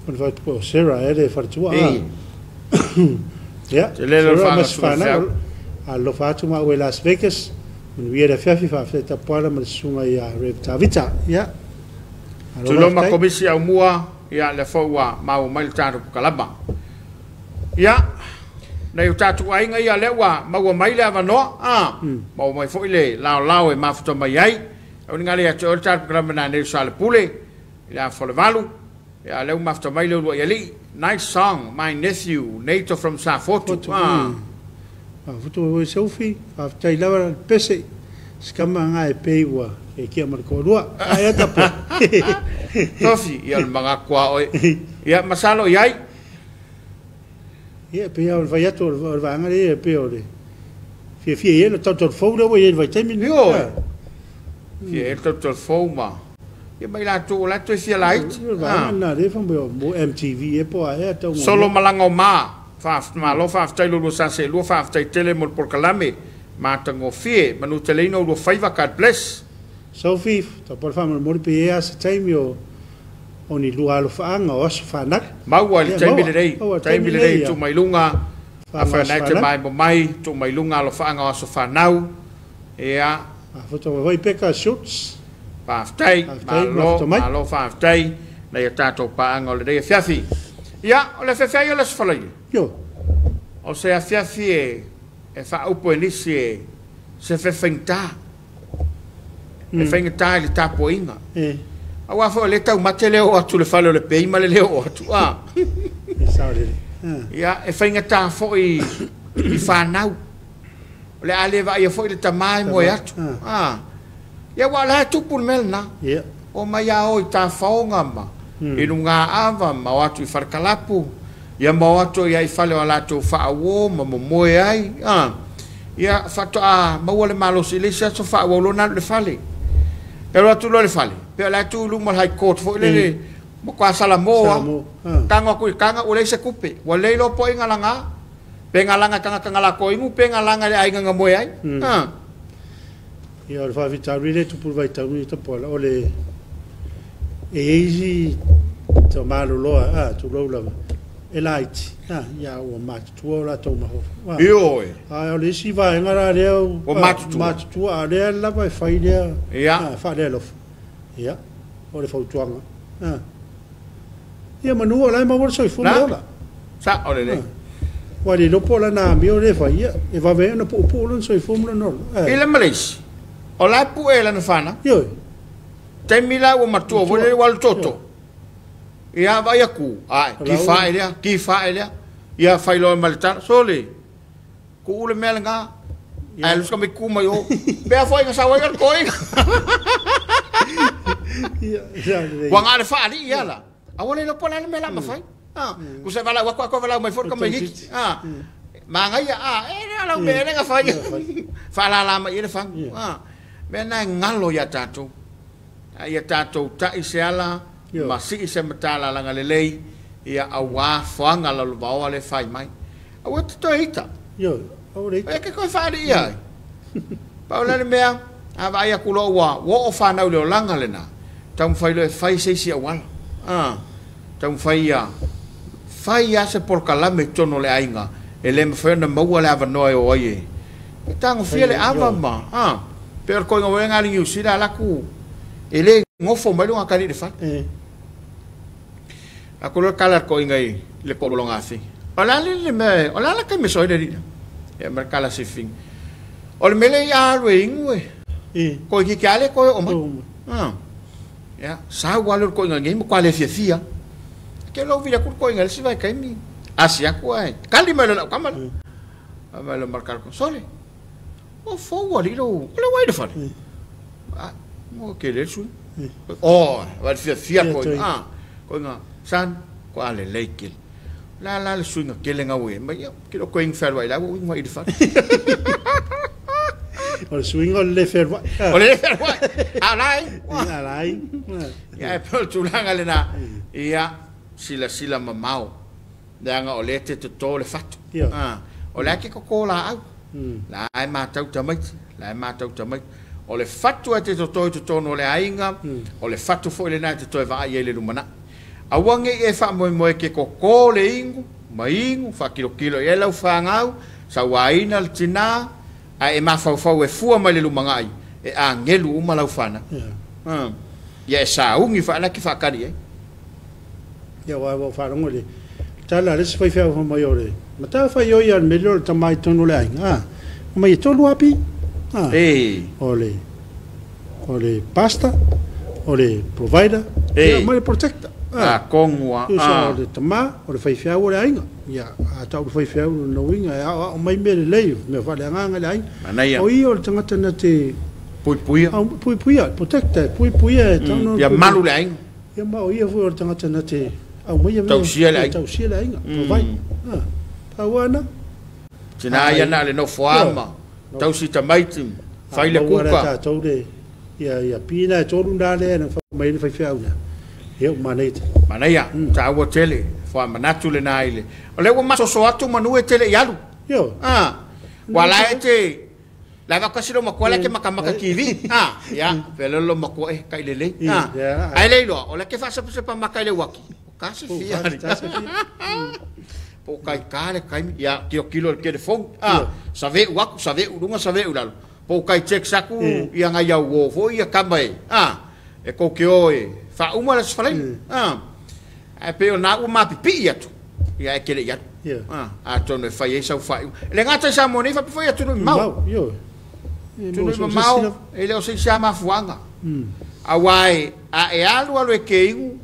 O le faletua o Sarah e le faletua. Ia, Tele le Sarah alofaga ma susuga se feau. Alofa atu ma ue Las Vegas. Manuia le afiafi faafetai Tapuala ma le susuga ia Rev Tavita. Ia. Alofa Tulou ma faafetai. komisi aumua, ia lea foi ua maua mai le tatou polokalame. Ia, nai o tatou aiga ia lea ua maua mai le avanoa, maua mai foi le laolao e mafuta mai ai. Au ni ngale ia te oe le tatou polokalame na nei sa le pule, i le afa o le 8, ia lea ua mafuta mai le ulua i alii. Nice song, my nephew, Nato from Safotu. Fotu. Mafuta mai foi Sophie, faafetai lava le pese. Sikama nga e pei ua e kia ma le toalua. Ai a tapu. Sophie, ia o le magakoa oe. Ia, masalo i ai. Ia, pei o le fai atu o le vaega lea, pei o le fiafia i ai le tautau fou lea ua i ai i le vaitaimi lenei. Ioe. Fia e le tautau fou ma. Ia mai latou o la toe fia laiti. Vaega lena lea fai mai mo MTV ea po o a ea tau. Solo malaga o ma. Malo faafetai lo lua sa seelua, faafetai tele mo le polokalame matagofie, manuteleina o lua faiva, God bless. Sophie, tau faamolemole pe i ai se taimi o ni lua alofaaga o aso fanau. Maua i le taimi lelei, taimi lelei tuu mai luga, afai te maemo mai, tuu mai luga alofaaga o aso fanau. Ia. Foto mai Peka Schultz. Faafetai, malo, malo faafetai, nai a tatou paaga o lenei afiafi. Ia, o le afiafi ai o le aso Faraile. Io. O se afiafi e faaupu e nisi e se fefaigata. E faigata i le tapuaiga. Aua foi o le taumate le oo atu le fale o le pei ma le le oo atu. Ia, e faigata foi i fanau. O le a le vaaia foi le tamā e moe atu. Ia, ua la e tupu le mea lena. O mai a o i tafaoga ma i luga ava ma o atu i falekalapu. Ia ma o atu ia i fale o latou faauo ma momoe ai. Ia, faatoa maua le malosi i le isi aso faaauau loa na alu i le fale. E alu atu loa i le fale, pe o le a tu i luma o le high court foi lele, matua Salamoa. Tago atu i taga ua leai se tupe. Ua lei loa po o ai galaga. Pe galaga tagata na latou inu, pe galaga i le aiga na moe ai. Ia, o le faafitauli lea e tupu i le vaitaimi lenei Tapuala, o le e i ai isi taumaloloa, tulou lava, e laiti, ia ua matutua o latou mafaufau. Ioe. Ae o le isi vaega la lea ua matutua, matutua, a o lea lava e fai lea faalealofa. Ia, o le fautuaga. Ia manu o la e maua le soifua ma le ola. Sao lelei. Ua le iloa po o lana amio lea e fai, ia, e vave ai ona puupuu lona soifua ma lona ola. I le Malaysia, o la e pue e lana fanau. Ioe. Taimi la ua matua foi lele ua alu toto. Ia, vaai atu, ai, tifa e lea, tifa e lea. Ia, fai loa ma le tala, sole, tuu le mea lena. Ae alu sika mai tu mai o. Pea foi na sau ai o le toeina. Ua na o le faalii ia la. A ua le iloa po o le a le mea o le a mafai. Tusa e valaau atu, a toe valaau mai foi le tamaitiiti. Manaia, e le o lau mea ea lea na fai. Faalala mai i ai le fagu. Mea na e galo ia tatou. A ia tatou tai se ala ma sii se matalalaga lelei, ia aua foaga lalovaoa le fai mai. Aua te toe ita. E ke toe faaliia ai. Pau la le mea, a vaai atu loa ua oo fanau i le olaga lena, taumafai loa e fai se isi auala. Taumafai ia fai lava se polokalame i totonu o le aiga, e le mafai ona maua le avanoa e o ai e tagofia le ava ma. Pe o le koiga foi lena a le Niu Sila ala atu e le nofo mai lona atalii i le fale. Aku loa tala le toaiga i le toalua o lona afine. O le a le mea, o le a la taimi e soa ai le alii lea? Ia ma le tala a Sifini. O le mea lea ia alu e inu e toeitiiti lava le toe oo mai. Ia, sau lava lea o le toaiga nei matua le fiafia. Ke lou vili atu le toaiga i le isi vaitaimi. Asi atu ae tali mai loa le aukama lea. Fai mai loa ma le tala, sole, ua fou alii lou, o le ua i le fale. Mo ke le sui. Oh, vai le fiafia toaiga. Toaiga, son, ko a lelei kele. La la le suiga kele ngau e mai, ia, ke lo koe inu fealuai la ua inu ai i le fale. O le suiga o le le fealuai. O le le fealuai. A la ai. A la ai. Ia, e pei o le tulaga lena. Ia, silasila mamao. Leaga o lea te toto le fatu. O le a ke toto laau. La e matau tamaiti. La e matau tamaiti. O le fatu e te toto i totonu o le aiga, o le fatu foi lena e te toe vaai ai le lumanai. Aua nei e faamoemoe ke toto le inu, ma inu, faakilokilo i ai lau fanau, sauaina le tinā, ae e mafaufau e fua mai le lumanai, e agelu uma lau fanau. Ia e sauni faalaki faakali ai. Ia ua ua faalogo i le tala a le isi faifeau fai mai o le matafaioi o ia le mea lea o le tama i totonu o le aiga. Fai mai e tolu api. O le o le pastor, o le provider, ia ma le protector. Atonu a. Tusa o le tama, o le faifeau o le aiga. Ia, a tau le faifeau lona uiga e aoao mai mea lelei, mea faaleagaga i le aiga. Manaia. O ia o le tagata na te Puipuia. Puipuia, protector, e puipuia e tau ona Ia malu le aiga. Ia ma o ia foi o le tagata na te aumaia mea. Tausia le aiga. Tausia le aiga, provide. Pau lava na. Tina ia na o le nofoa ma tausi tamaiti, fai le A maua kuka. lava e tatou le Ia ia pina e tolu na le na fa mai le faifeau na. Ia manaia. Manaia, taua tele, faamanatu lena i le. O lea ua masoso atu manu e tele i alu. Io. Ah, ua la e te la va kasi lo makua la ke makamaka kivi. Ah, ia, pele lo makua e kai lelei. Ah, ai le iloa, o le ke faasepasepa maka i le uaki. O ka se fia. Po kai ka le kaimi, ia, tilotilo i le telefoni. Ah, save'u aku, save'u luga, save'u lalo. Po kai text aku ia ngai au o foi ia kama e. Ah, e kou ke o e faauma le aso Falaina. Ah, ae pei o na ua mapipii atu. Ia e kele i alu. Ah, atonu e fai ai sau faaiuga. E le gata i Samoa nei faapea foi atunuu mamao. Io. Atunuu mamao e le o se isi a mafuaaga. Auā e a e alu alu e keigu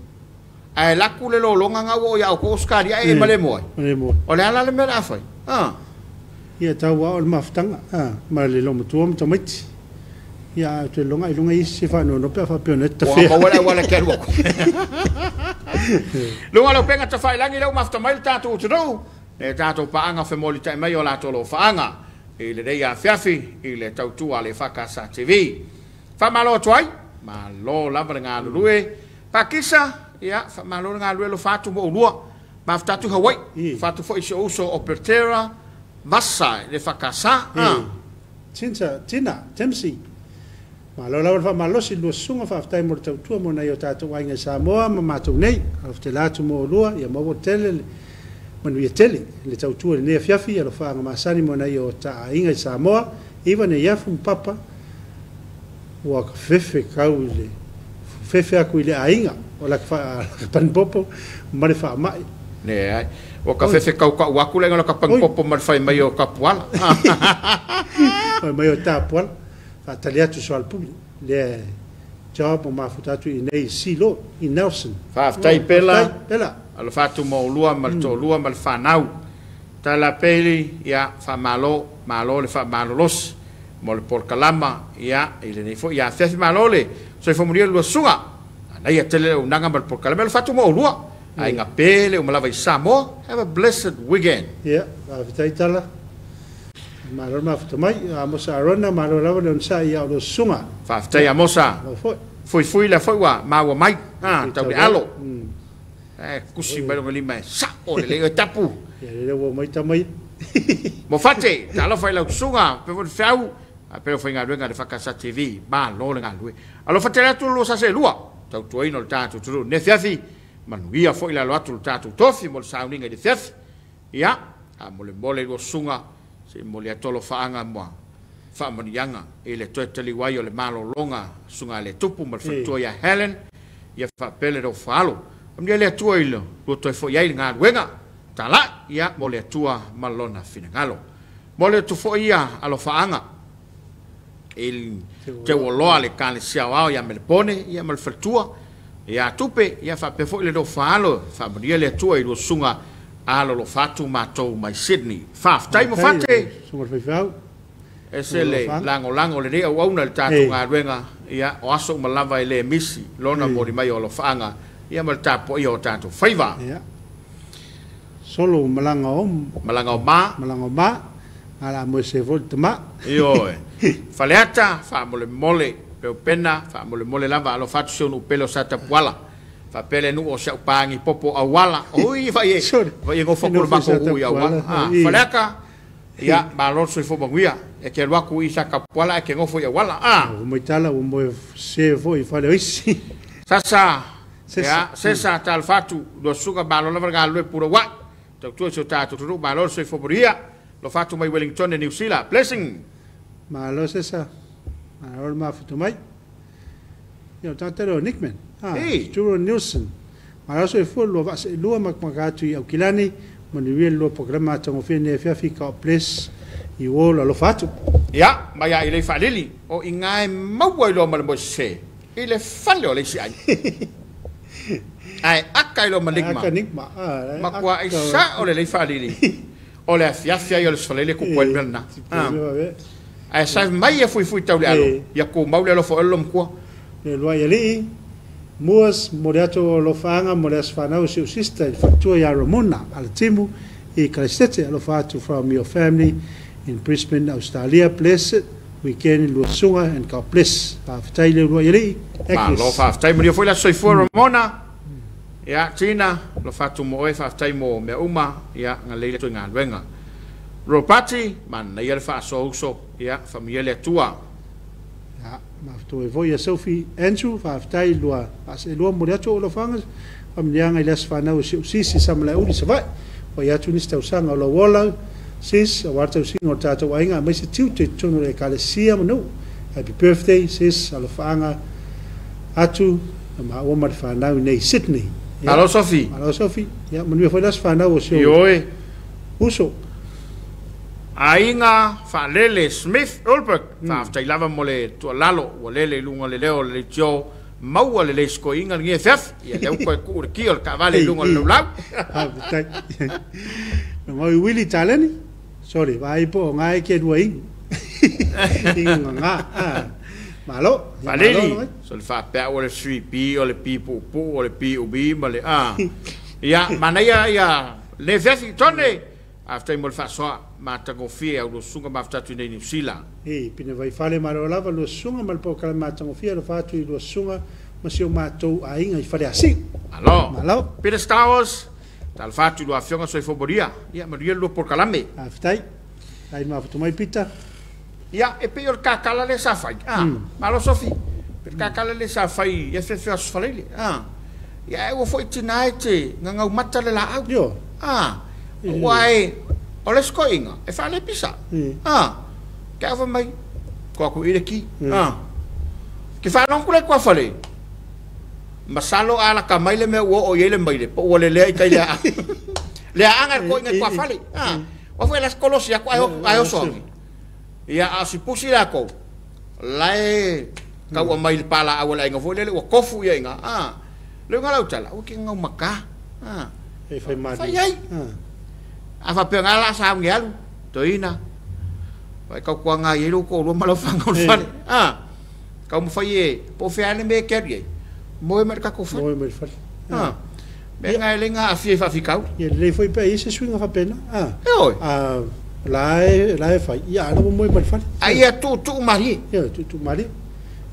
ae laku le lologa ga ua o ia outou Ausetalia ae e malemo ai. Malemo. O le a la le mea o le a fai? Ah. Ia tau ao le mafutaga ma le lomatua ma tamaiti. Ia a toe loga i luga isi se faanoanoa pe a faapea ona e Ua tafea. maua le auala e te alu atu. Luga o le upega tafailagi lea ua mafuta mai le tatou atunuu, le tatou paaga femolitai mai o latou alofaaga i lenei afiafi i le tautua a le EFKS TV. Faamalo atu ai, malo lava le galulue. Pakisa, ia, faamalo le galulue alofa atu mo oulua. Mafuta atu i Hawaii, alofa atu foi i si ou uso o Petera Vasa i le EFKS. E Tinta, Tina, Dempsey. Malo lava le faamalosi i lua susuga, faafetai mo le tautua mo nai o tatou aiga i Samoa ma matou nei. Alofa atu mo oulua, ia maua tele le manuia tele le tautua i lenei afiafi, alofaaga masani mo nai o ta aiga i Samoa, iva nei afu ma papa, ua ka fefe kau i le fefe aku i le aiga, o la ka panpopo ma le faamai. Leai. Ua ka fefe kaukau aku le igoa o ka panpopo ma le fai mai o Tapuala. Fai mai o Tapuala, faatali atu soalepule, lea job o mafuta atu i nei Silo i Nelson. Faafetai Pela. Faafetai Pela. Alofa atu mo oulua ma le toalua ma le fanau. Tala Peli, ia, faamalo, malo le faamalolosi mo le polokalama, ia, i lenei foi afiafi. Malo le soifua manuia i le lua susuga. Manaia tele le auaunaga ma le polokalame. Alofa atu mo oulua. Aiga pele uma lava i Samoa. Have a blessed weekend. Ia, faafetai Tala. Malo le mafuta mai. Amosa Arona, malo lava le onosai ia o lua susuga. Faafetai Amosa. Malo foi. Fuifui lea foi ua maua mai. Ah, tau le alo. E kusi mai lona lima e sao lelei oe tapu. Ia lele ua mai tama ia. Mofate, talofa i lau susuga, faapea foi le feau, faapea le aufaigaluega a le EFKS TV, malo le galulue. Alofa tele atu le lua sasa e lua, tautuaina o le tatou atunuu i lenei afiafi, manuia foi le alo atu o le tatou tofi mo le sauniga i le afiafi. Ia, faamolemole i lua susuga, se i momoli atu alofaaga ma faamanuiaga i le toe taliu ai o le malologa susuga a le Tupu ma le faletua ia Helen, ia faapea le tofa alo. Faamanuia le Atua i le lua toe foi ai i le galuega, talai, ia, mo le Atua ma lona finagalo. Mo le atu foi ia alofaaga i Teuoloa le Ekalesia Aoao ia Melepone ia ma le faletua ia Tupe, ia faapea foi le tofa alo, faamanuia le Atua i lua susuga alolofa atu matou mai Sydney. Faafetai Mofate. Susuga le faifeau. Ese le lagolago o lenei auauna i le tatou galuega, ia, o aso uma lava e le misi lona momoli mai o alofaaga ia ma le tapuaia o tatou faiva. Ia. Solo malaga o Malaga o ma. Malaga o ma. Ala mo se foi le tama. Ioe. Faleata, faamolemole, Peupena, faamolemole lava alofa atu si ou nuu pele o Satapuala. Faapea le nuu o si au pagi popo auala. Oi, fai e, fai e nofo atu le matou ui auala. Ah, Faleata, ia, malo le soifua manuia. E te alu atu i Satapuala ae te nofo i auala. Ah. Ua mai tala ua moe se foi i fale o isi. Sasa, ia, Sesa, talofa atu, lua susuga malo lava le galulue pulou ai. Tautua i si o tatou atunuu, malo le soifua manuia. Alofa atu mai Wellington e Niu Sila. Blessing! Malo Sesa. Malo le mafuta mai. Ia o tagata lea o Nickman. Ah, Stuart Nielsen. Malo soifua lua vaaseelua makamaka atu i Aukilani. Manuia le lua polokalame matagofie nei afiafi. God bless you all. Alofa atu. Ia, mai a i lei faalili, o i ga e maua i loa ma le moe sese i le fale o le isi aiga. Ae aka i loa ma Nigma. Aka Nigma. Matua ai sao lelei faalili. O le afiafi ai o le Sefalele kupu ai le mea lena. Ae sa mai e fuifui tau le alo, ia tumau le alofa o le lomatua. Le lua i alii, Muas, mo le atu o alofaaga mo le aso fanau o si ou sister i le faletua ia Ramona Alatimu i Kalaisete. Alofa atu from your family in Brisbane, Australia. Blessed weekend lua susuga and God bless. Faafetai le uluai alii. Malo faafetai manuia foi le aso soifua Ramona. Ia Tina, alofa atu mo oe faafetai mo mea uma ia galei le atu i galuega. Ropati, manaia le faasoa uso ia faamanuia le Atua. Ia, mafuta ai foi ia Sophie Andrew, faafetai lua faaseelua momoli atu ou alofaga faamanuiaga i le aso fanau o si ou sisi Samalaeuli Savaii. Ua i atu nisi tausaga o lou ola, sis, aua le tausiga o le tatou aiga aemaise tiute i totonu o le Ekalesia ma nuu. Happy birthday sis, alofaaga atu na maua ma le fanau i nei Sydney. Ia, Malo Sophie. Malo Sophie. Ia, manuia foi le aso fanau o si ou Ioe. uso. Aiga Faalele Smith Ulberg, faafetai lava mo le tuualalo ua lele i luga o le leo o le leitio maua lelei sikoiga lenei afiafi. Ia lea ua toe tuu le ki o le taavale i luga o le laulau. Faafetai. Logoi Willy Taleni. Sorry, vaai po o nga e ke lua inu. Inu nga nga. Malo. Faaleli, so le faapea ua le 3P o le P puupuu o le P umi ma le a. Ia, manaia ia lenei afiafi. Tone, Faafetai mo le faasoa matagofie au lua susuga mafuta atu i nei Niu Sila. E pine vai fale malo lava lua susuga ma le polokalame matagofie alofa atu i lua susuga ma si o matou aiga i Faleasiu. Malo. Malo. Peter Stowers, talofa atu i lua afioga soifua molia. Ia manuia le lua polokalame. Faafetai. Faafetai mafuta mai Peter. Ia, e pei o le kakala lea sa fai. Ah, malo Sofi. Pei o le kakala lea sa fai i afeafe o Aso Faraile. Ah. Ia, ae ua foi tina e te gagaumata le laau. Io. Ah. Ua e, o le isi toeaiina, e faalepisa. Ah. Ke afa mai, ko aku i le ki. Ah. Ke faalogo atu la i tuafale, masalo a lata mai le mea ua oo i ai le maile, po ua lelea i tai le aaga. Le aaga e le toeaiina i tuafale. Ah. Ua foi la se kolosi atu ae oso ane. Ia, a o si pusi latou, la e taua mai le palaau a le aiga foi lele ua tofu ia i ina. A, le uiga o lau tala, aua e te gaumata. A, E fai malie. Fai ai. A faapea na la sauni e alu, toeaina, vai tautuaga ai ai lou toalua ma lau fanau i le fale. A, taumafai e, po o fea lava le mea e te alu i ai, moe mai i le tatou fale. Moe mai i le fale. A, mea na e le na aafia i faafitauli. Ia lelei foi pe a i ai se suiga faapena. A, Ioe. a la e, la e fai, ia a la ua moe mai le fale. A ia tuutuu malie. Ia, tuutuu malie.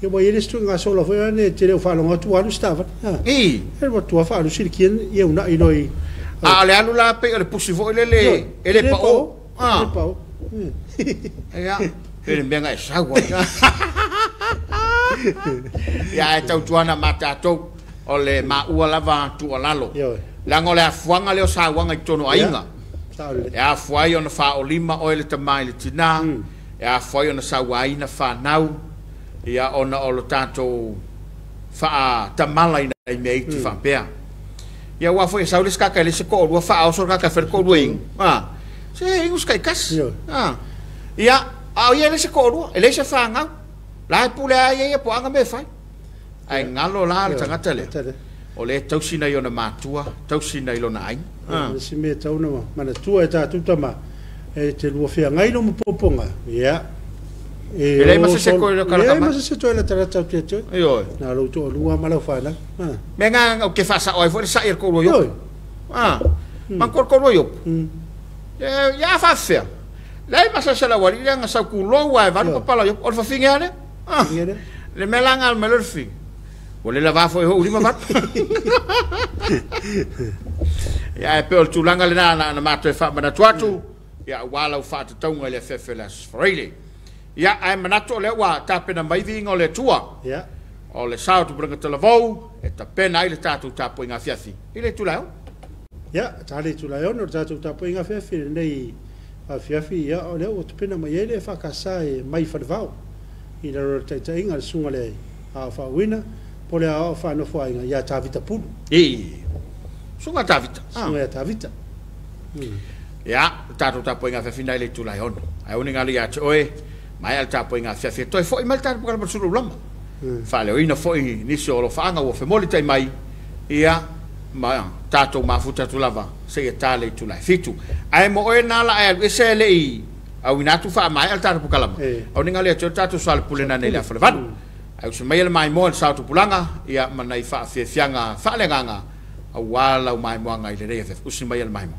Ia ua i ai le isi tuuga sola foi ane te le o faalogo atu ua alu se taavale. A, I. e ua tua faaalu silikia ia uunai loa i. A o le alu la pei o le pusi foi lele Ioe, e le le pao. pao. A. Le pao. Ia, pei o le mea na e sau ai. Ia ae tautuana ma tatou o le maua lava tuualalo. Ioe. Leaga o le afuaga lea o sauaga i totonu o aiga. Ia, sao lelei. E afua ai ona faaolima oe le tama i le tina, e afua ai ona sauaina fanau, ia ona o lo tatou faatamala ina i mea iti faapea. Ia aua foi e sau le isi kaka e le isi toalua faaoso le kaka e fai le toalua e inu. A, se e inu se taitasi. Ioe. A, ia, a o ia e le isi toalua, e leai se fanau. La e pule lava ia ia po o a na mea e fai. Ae galo la le tagata lea, o lea e tausi nai ona matua, tausi nai lona aiga. O le isi mea e tatau ona manatua e tatou tama, e te lua feagai lou mapuapuaga, ia, E leai ma se se toe latalata leai mai. ma se se toe latalata atu ia te oe. Ioe. Na o lou toalua ma lau fanau. Mea na ou te faasao ai foi le sai a le toalua Iopu. Ioe. A, manatua le toalua Iopu. Ia a faafefea. Leai ma se se lau alii lea na sau tulou lava e valu papala o Iopu. O le fafine lava lea. A, le mea la na alu mai loa le fafine, ua le lavā foi e ou lima valu. Ia ae pei o le tulaga lena na ona matou e faamanatu atu, ia aua lau faatatauga i le afeafe o le Aso Faraile. Ia ae manatu o lea ua tapena mai viiga o le Atua. Ia. O le sao o Tupulaga Talavou e tapena ai le tatou tapuaiga afiafi i le itula e ono. Ia, ta le itula e ono le tatou tapuaiga afiafi i lenei afiafi, ia o lea ua tapena mai ai le EFKS e mai Falevao i lalo o le taitaiga a le Susuga le Aao Faauuina po o le Aoao Faanofoaiga ia Tavita Pulu. I Susuga Tavita. Susuga ia Tavita. Ia, le tatou tapuaiga afiafi na i le itula e ono. Ae uni galo ia te oe, maea le tapuaiga afiafi e toe foi mai le tatou polokalame o le Sulu Lama. Faaleoina foi nisi o alofaaga ua femolitai mai, ia, ma tatou mafuta atu lava seia ta le itula e 7. Ae mo oe na la e alu ese e le i auina atu faamaea le tatou polokalame, auni galo ia te oe le tatou soalepule na nei le afa le 8. Ae usi maia le maimoa i le sao tupulaga, ia, ma nai faafiafiaga faaleagaga aua lau maimoaga i lenei afiafi. Usi maia le maimoa.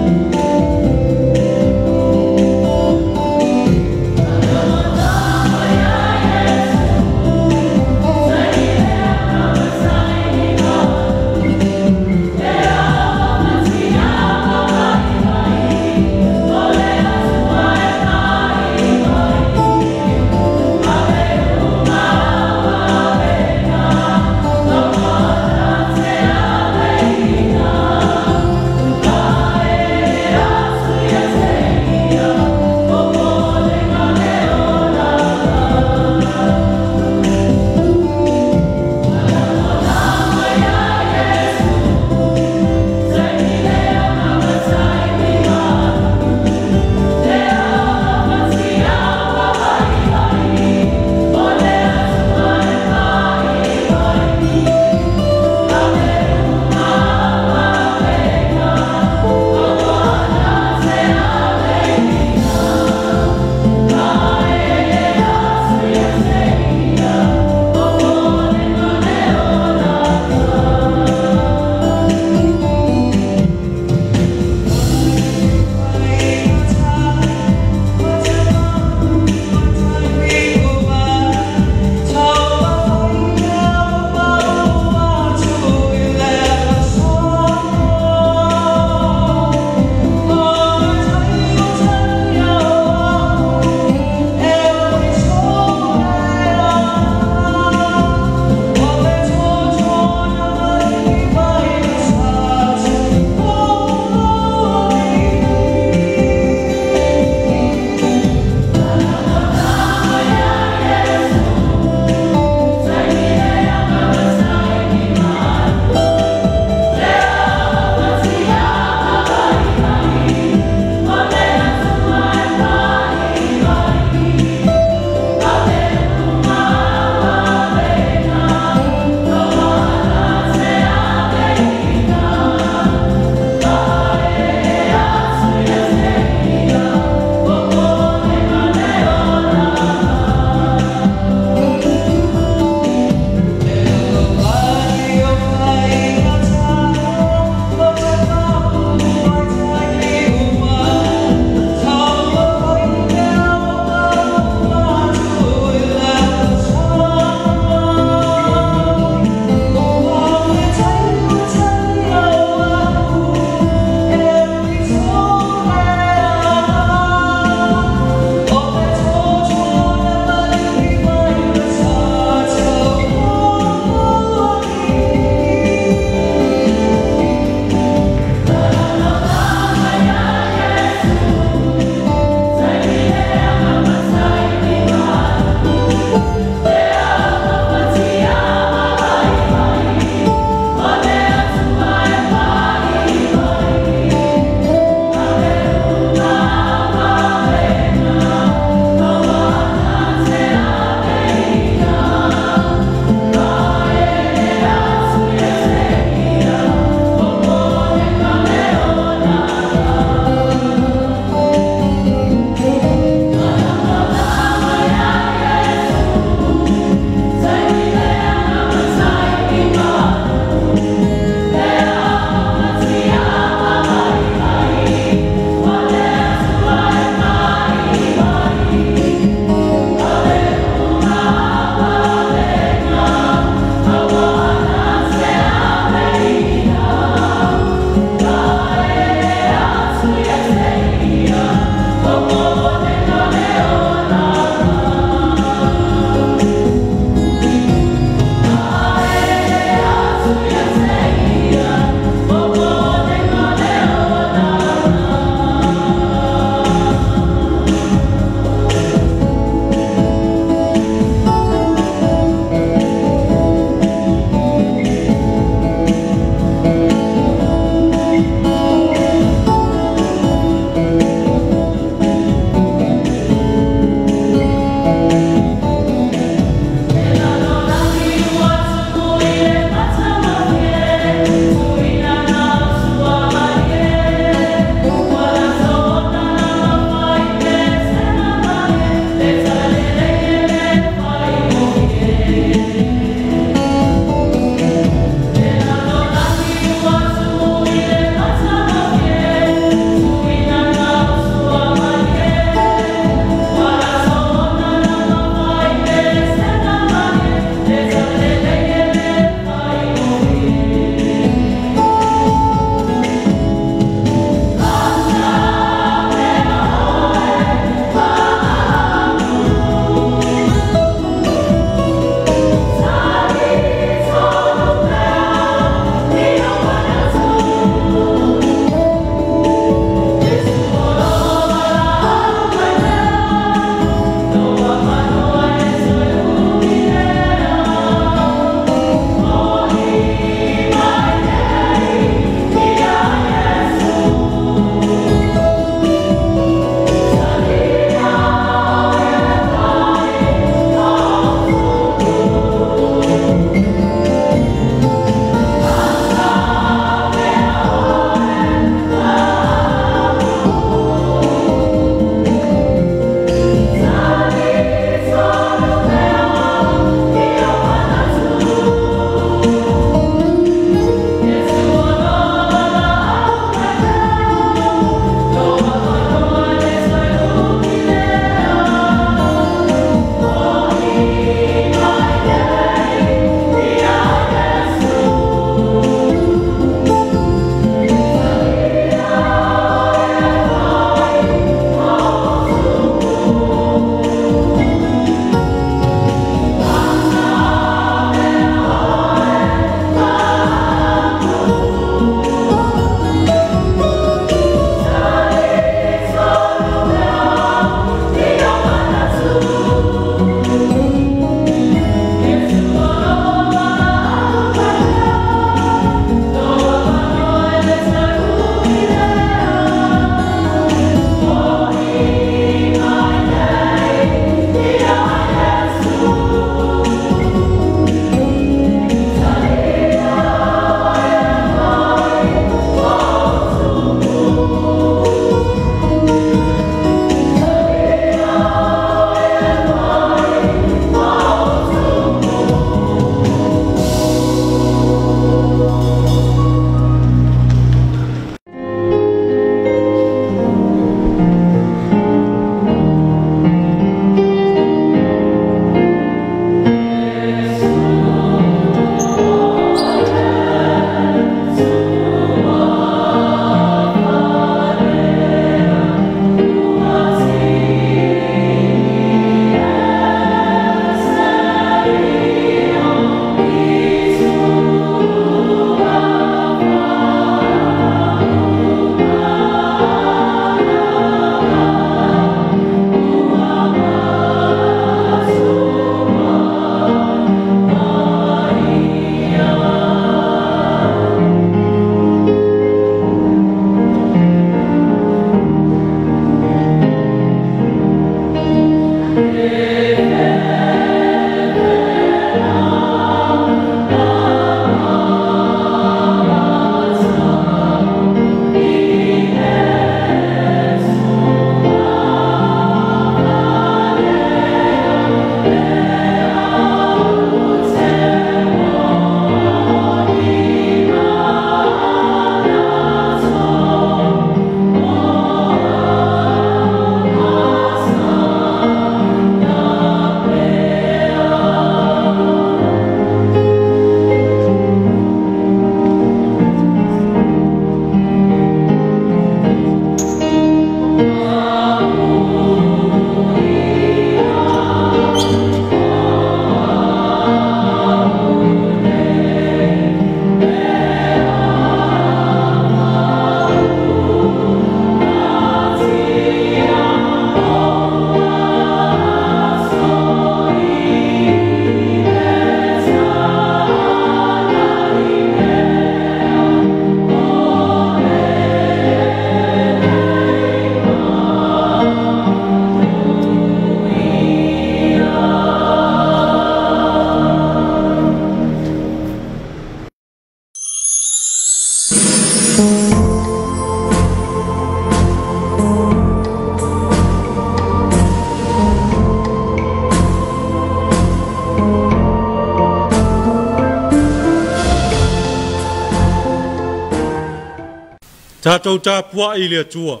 Tatou tapuai i le Atua.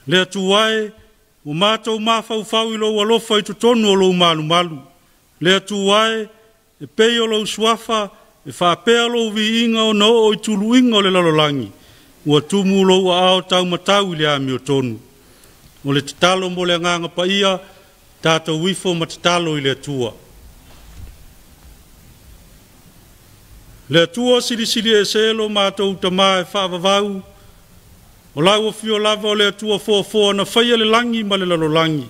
Le Atua e, ua matou mafaufau i lou alofa i totonu o lou malumalu. Le Atua e, e pei o lou suafa, e faapea lou viiga ona oo i tuluiga o le lalolagi, ua tumu lou aao taumatau i le amiotonu. O le tatalo mo le agaga paia, tatou ifo ma tatalo i le Atua. Le Atua silisili ese lo matou tamā e faavavau, o lau afio lava o le Atua foafoa na faia le lagi ma le lalolagi.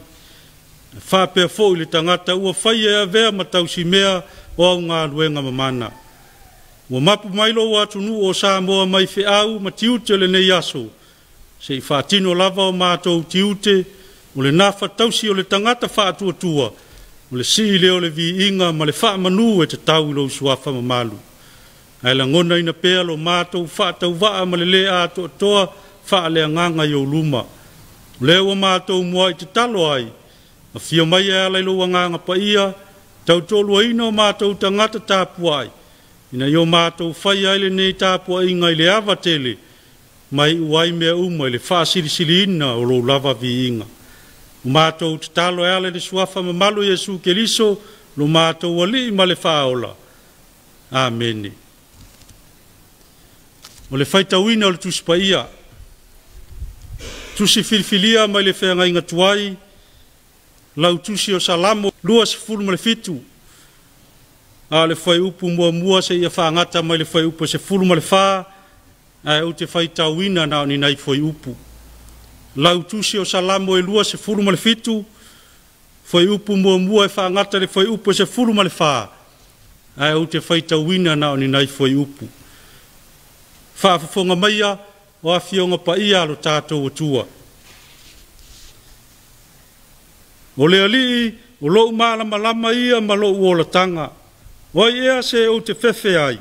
E faapea foi le tagata ua faia e avea ma tausimea o au galuega mamana. Ua mapu mai lou atunuu o Samoa mai feau ma tiute o lenei aso, se i faatino lava o matou tiute, o le nafa tausi o le tagata faatuatua, o le sii lea o le viiga ma le faamanu e tatau i lou suafa mamalu. Ae lagona ina pea lo matou faatauvaa ma le lē atoatoa faaleagaga i ou luma. O lea ua matou mua i tatalo ai, afio mai e ala i lou agaga paia, tautoaluaina o matou tagata tapuai, ina ia o matou faia ai lenei tapuaiga i le ava tele, mai iu ai mea uma i le faasilisiliina o lou lava viiga. O matou tatalo e ala i le suafa mamalu Iesu Keriso, lo matou alii ma le faaola. Amene. O le faitauina o le Tusi Paia, tusi filifilia mai le feagaiga tuai, lau tusi o Salamo 27, a o le fuaiupu muamua seia faagata mai le fuaiupu 14, ae ou te faitauina na o ni nai fuaiupu. Lau tusi o Salamo e 27, fuaiupu muamua e faagata le fuaiupu 14, ae ou te faitauina na o ni nai fuaiupu. Faafofoga maia o afioga paia a lo tatou Atua. O le alii o lou malamalama ia ma lou olataga, o ai ea se ou te fefe ai?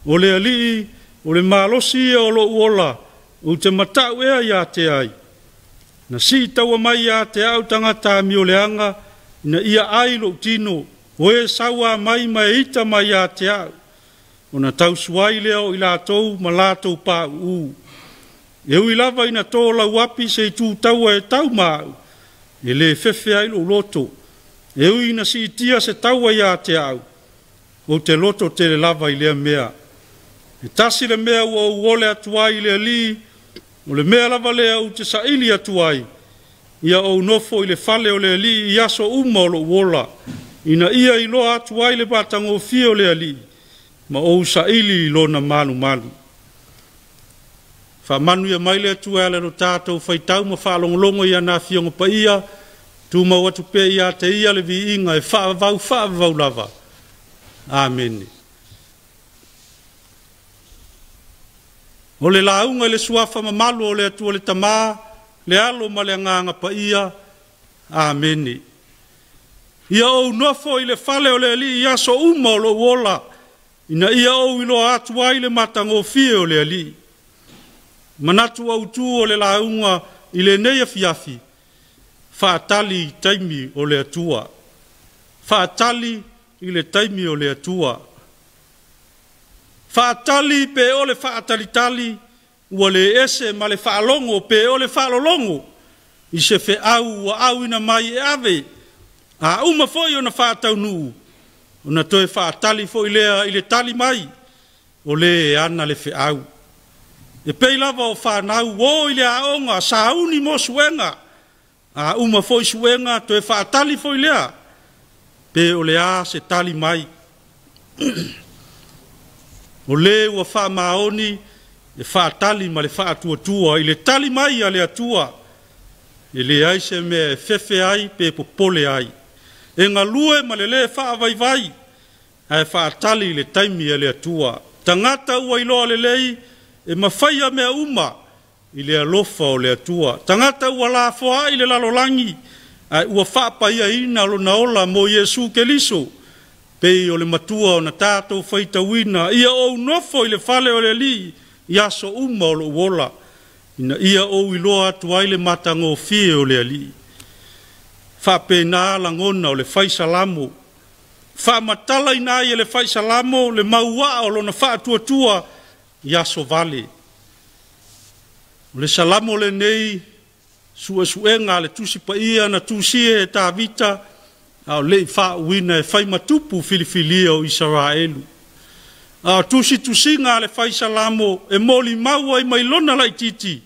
O le alii o le malosi ia o lou ola, ou te matau ea ia te ai. Na sii taua mai ia te au tagata amioleaga, ina ia ai lou tino, o e saua mai ma e ita mai ia te au. Ona tausuai lea o i latou ma latou pauu. E ui lava ina tō lauapi se i tū taua e tau maau, e lē fefe ai lou loto. E ui ina siitia se taua ia te au, ou te loto tele lava i lea mea. E tasi le mea ua ou ole atu ai i le alii, o le mea lava lea ou te saili atu ai, ia ou nofo i le fale o le alii i aso uma o lou ola, ina ia iloa atu ai le matagofie o le alii, ma ou saili i lona malumalu. Faamanuia mai le Atua e ala i lo tatou faitau ma faalogologo i ana afioga paia, tumau atu pea ia te ia le viiga e faavavau faavavau lava. Amene. O le lauga i le suafa mamalu o le Atua le Tamā, le Alo ma le Agaga Paia. Amene. Ia ou nofo i le fale o le alii i aso uma o lou ola, ina ia ou iloa atu ai le matagofie o le alii. Manatu autu o le lauga i lenei afiafi, faatali i taimi o le Atua. Faatali i le taimi o le Atua. Faatali pe o le faatalitali, ua le ese ma le faalogo pe o le faalologo, i se feau ua auina mai e ave, a uma foi ona faataunuu, ona toe faatali foi lea i le tali mai, o le e ana le feau. E pei lava o fanau o i le aoga, sauni mo suega, a uma foi suega, toe faatali foi lea, pe o le a se tali mai. O le ua faamaoni e faatali ma le faatuatua i le tali mai a le Atua, e leai se mea e fefe ai pe popole ai. E galue ma le lē faavaivai, ae faatali i le taimi a le Atua. Tagata ua iloa lelei e mafaia mea uma i le alofa o le Atua. Tagata ua lafoai le lalolagi, ae ua faapaiaina lona ola mo Iesu Keriso, pei o le matua ona tatou faitauina, ia ou nofo i le fale o le alii i aso uma o lou ola, ina ia ou iloa atu ai le matagofie o le alii. Faapena lagona o le fai salamo, faamatalaina ai e le fai salamo le mauaa o lona faatuatua i aso vale. O le salamo lenei suesuega a le Tusi Paia na tusia e Tavita a o le'i faauuina e fai matupu filifilia o Isaraelu. A o tusitusiga a le fai salamo e molimau ai mai lona laitiiti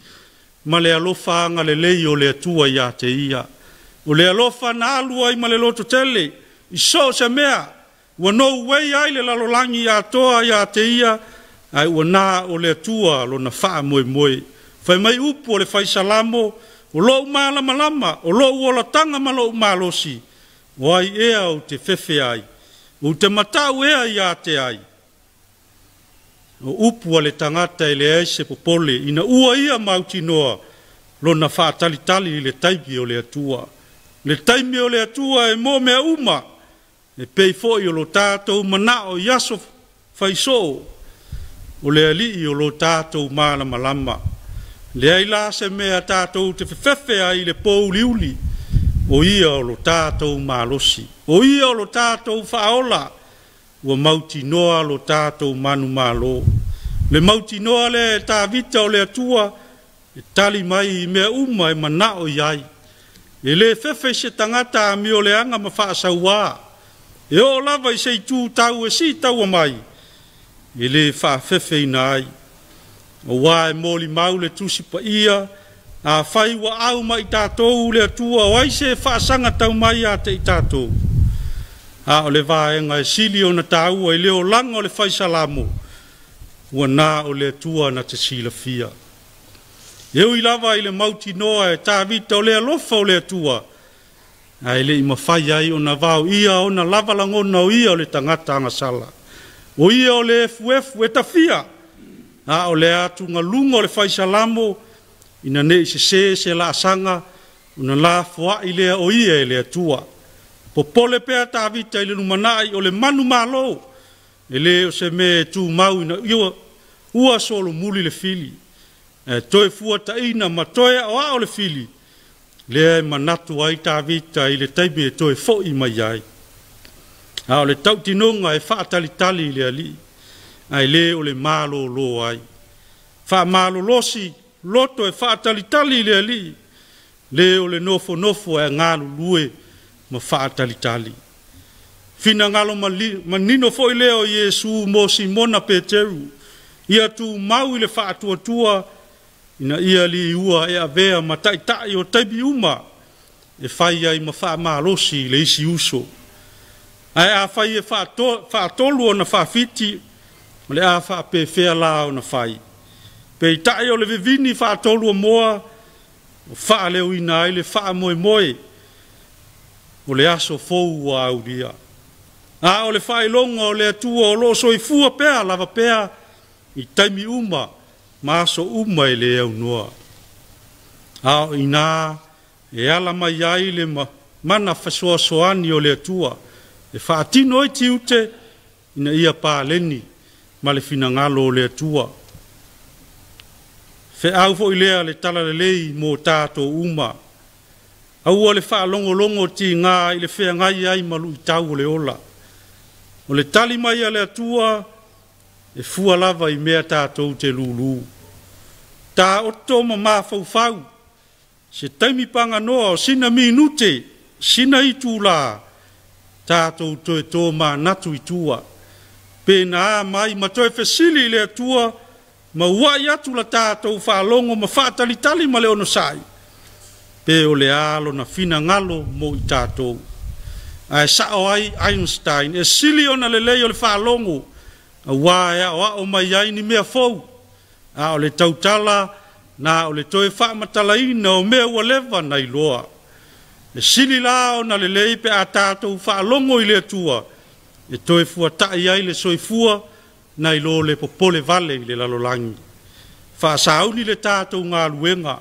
ma le alofa agalelei o le Atua ia te ia. O le alofa na alu ai ma le lototele i so o se mea, ua nouei ai le lalolagi atoa ia te ia, ae ua na o le Atua lona faamoemoe. Fai mai upu o le fai salamo, o lou malamalama, o lou olataga ma lou malosi, o ai ea ou te fefe ai, ou te matau ea ia te ai. O upu a le tagata e leai se popole, ina ua ia mautinoa lona faatalitali i le taimi o le Atua. Le taimi o le Atua e mo mea uma, e pei foi o lo tatou manao i aso faisoo, o le alii o lo tatou malamalama. Leai la se mea tatou te fefefe ai i le pouliuli, o ia o lo tatou malosi, o ia o lo tatou faaola, ua mautinoa lo tatou manumalo. Le mautinoa lea e Tavita o le Atua, e tali mai i mea uma e manao i ai. E lē fefe i se tagata amioleaga ma faasauā, e oo lava i se itu tau e siitaua mai, e lē faafefeina ai. Auā e molimau le Tusi Paia, afai ua au ma i tatou le Atua, o ai se faasaga tau mai ia te i tatou. A o le vaega e sili ona taua i le olaga o le fai salamo, ua na o le Atua na te silafia. E ui lava i le mautinoa e Tavita o le alofa o le Atua, ae le'i mafai ai ona vao ia ona lava lagona o ia o le tagata agasala. O ia o le efuefu e tafia, a o le atugaluga o le fai salamo, ina ne'i sesē se laasaga, ona lafoa'i lea o ia e le Atua. Popole pea Tavita i le lumanai o le manumalo, e lē o se mea e tumau ina ua solomuli le fili, ae toe fuataina ma toe aoao le fili, lea e manatu ai Tavita i le taimi e toe fo'i mai ai. A o le tautinoga e faatalitali i le alii, ae lē o le malōlō ai. Faamalolosi loto e faatalitali i le alii, lē o le nofonofo e galulue ma faatalitali. Finagalo manino foi lea o Iesu mo Simona Peteru, ia tumau i le faatuatua ina ia liua e avea ma taʻitaʻi o taimi uma e fai ai ma faamalosi i le isi uso. Ae afai e faatolu ona faafiti, o le a faapefea la ona fai. Peitaʻi o le vivini faatolu o moa, o faaleoina ai le faamoemoe o le aso fou ua aulia. A o le faailoga o le Atua o loo soifua pea lava pea i taimi uma ma aso uma e lē aunoa. A o inā e ala mai ai le mana fesoasoani o le Atua e faatino ai tiute ina ia paleni ma le finagalo o le Atua. Feau foi lea le talalelei mo tatou uma. Aua le faalogologo tigā i le feagai ai ma luitau o le ola. O le tali mai a le Atua e fua lava i mea tatou te lūlū. Taoto ma mafaufau, se taimi paganoa o sina minute, sina itulā, tatou toe tomanatu i tua. Pe na a mai ma toe fesili i le Atua, ma ua'i atu la tatou faalogo ma faatalitali ma le onosai, pe o le a lona finagalo mo i tatou. Ae sa'o ai Einstein, e sili ona lelei o le faalogo, auā e aoao mai ai ni mea fou, a o le tautala na o le toe faamatalaina o mea ua leva na iloa. E sili la ona lelei pe a tatou faalogo i le Atua, e toe fuata'i ai le soifua nai lo le popole vale i le lalolagi. Faasauli le tatou galuega.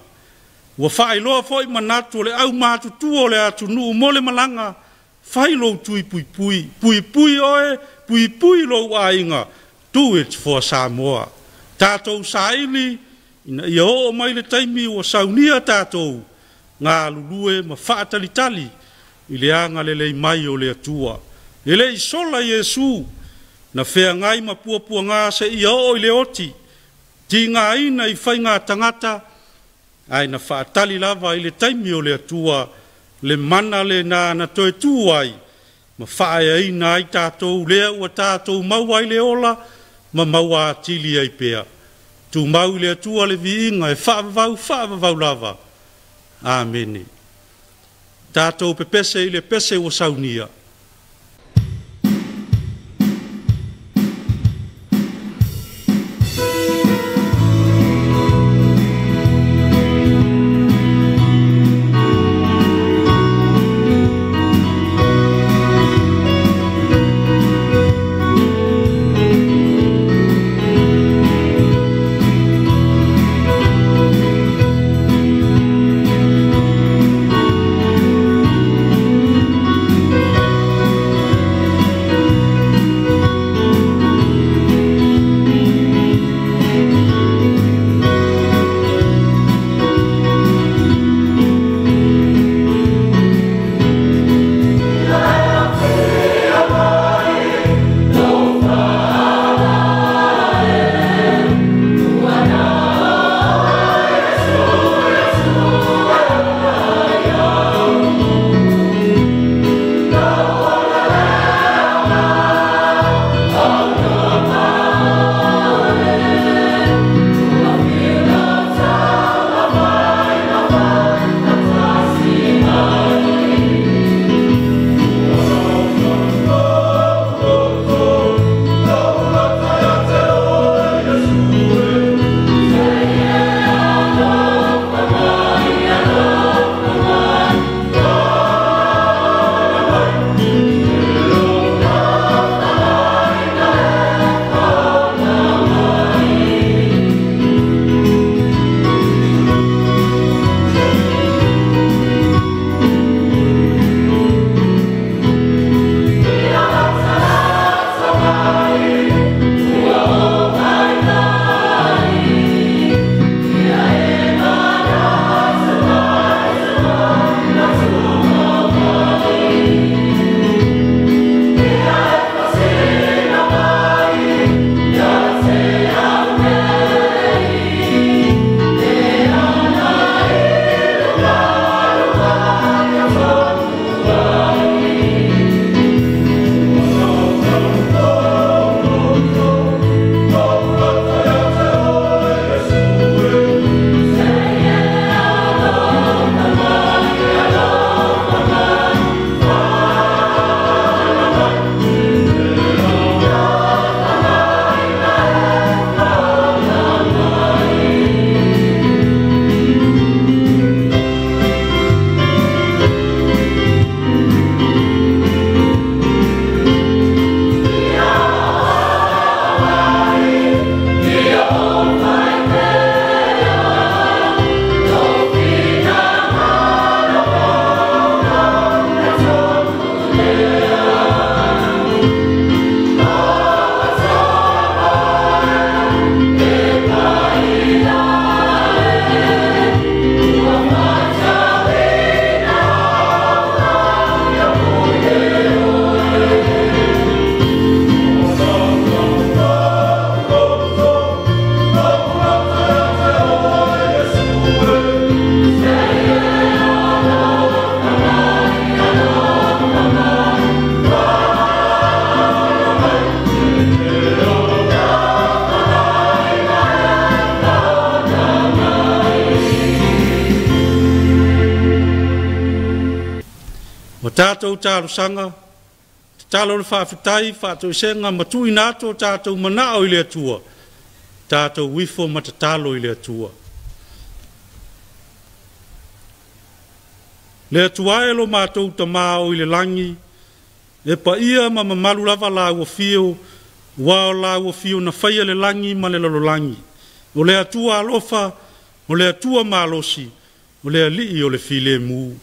Ua faailoa foi manatu o le aumatutua o le atunuu mo le malaga, fai lou tui puipui, puipui oe, puipui lou aiga, do it for Samoa. Tatou saili ina ia oo mai le taimi ua saunia tatou galulue ma faatalitali i le agalelei mai o le Atua. E le'i sola Iesu na feagai ma puapuagā seia oo i le oti, tigaina i faiga tagata. Ae na faatali lava i le taimi o le Atua le mana lenā na toe tu ai ma faaeaina ai tatou lea ua tatou maua ai le ola ma maua atili ai pea. Tumau i le Atua le viiga e faavavau faavavau lava. Amene. Tatou pepese i le pese ua saunia. Tatou talosaga, tatalo le faafetai, faatoesega ma tuuina atu o tatou manao i le Atua, tatou uifo ma tatalo i le Atua. Le Atua e lo matou tamā o i le lagi, e paia ma mamalu lava la ua fio, ua o la ua fio na faia le lagi ma le lalolagi. O le Atua alofa, o le Atua malosi, o le alii o le filemu.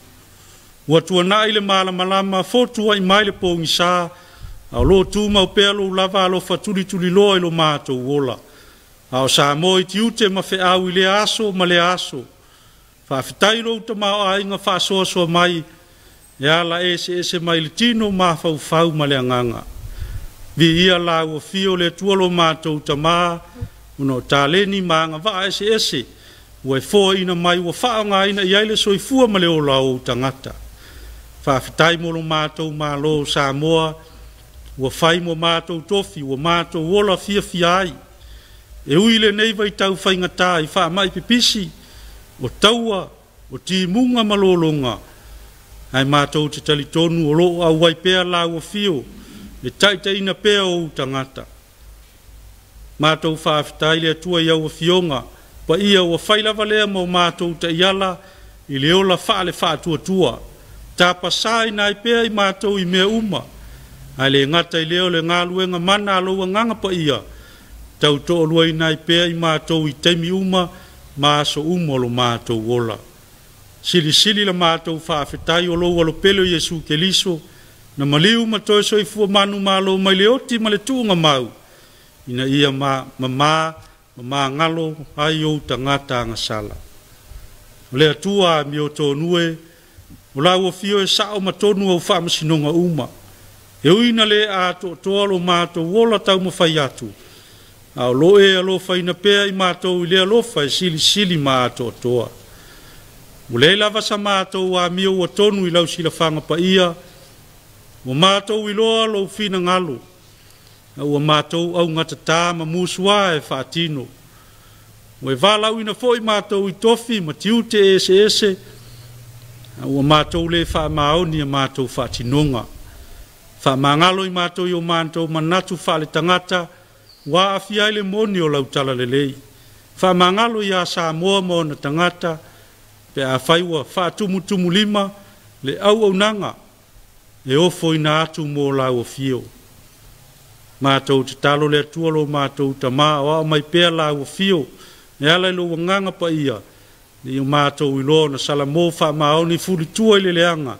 Ua tuanai le malamalama, fotu ai mai le pogisa, a o lo tumau pea lou lava alofa tulituliloa i lo matou ola. A o sa moi tiute ma feau i le aso ma le aso. Faafetai lou tamaoaiga faasoasoa mai, e ala eseese mai le tino mafaufau ma le agaga. Viia la ua fio le Atua lo matou tamā, ona o taleni ma agavaa eseese, ua e foaina mai ua faaaogaina i ai le soifua ma le ola o ou tagata. Faafetai mo lo matou Malo o Samoa, ua fai mo matou tofi, ua matou ola fiafia ai. E ui i lenei vaitau faigata i faamai pipisi, o taua, o timuga ma lologa, ae matou te talitonu o lo o auai pea lau afio e taitaiina pea ou tagata. Matou faafetai i le Atua i au afioga paia ua fai lava lea ma o matou taiala i le ola faale-faatuatua, tapasaina ai pea i matou i mea uma, ae le gata i lea o le galuega mana a lou Agaga Paia, tautoaluaina ai pea i matou i taimi uma ma aso uma o lo matou ola. Silisili la matou faafetai o lou Alopele o Iesu Keliso, na maliu ma toe soifua manumalo mai le oti ma le tuugamau, ina ia mamā ma magalo ai ou tagata agasala. O le Atua amiotonu e, o lau afio e sao ma tonu au faamasinoga uma. E ui ina le atoatoa lo matou ola taumafai atu, a o lo e alofaina pea i matou i le alofa e silisili ma atoatoa. Ua leai lava sa matou amio ua tonu i lau silafaga paia, ua matou iloa lou finagalo, a ua matou augatata ma musuā e faatino. Ua e valaauina foi matou i tofi ma tiute eseese, a ua matou le faamaoni a matou faatinoga. Faamagalo i matou i o matou manatu faaletagata, ua aafia ai le moni o lau talalelei. Faamagalo ia Samoa ma ona tagata, pe afai ua faatumutumulima le auaunaga e ofoina atu mo lau afio. Matou tatalo le Atua lo matou Tamā o ao mai pea lau afio e ala i lou Agaga Paia, ina ia matou iloa ona salamo faamaoni fulitua i le leaga,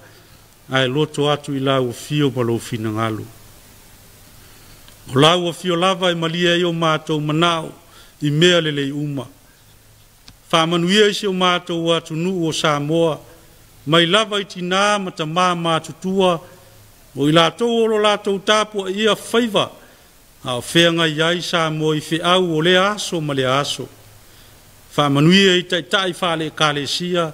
ae loto atu i lau afio ma lou finagalo. O lau afio lava e malie ai o matou manao i mea lelei uma. Faamanuia i si o matou atunuu o Samoa, mai lava i tinā ma tamā matutua, o i latou o lo latou tapuaia faiva, a o feagai ai Samoa i feau o lea aso ma lea aso. Faamanuia i taitai faale-ekalesia,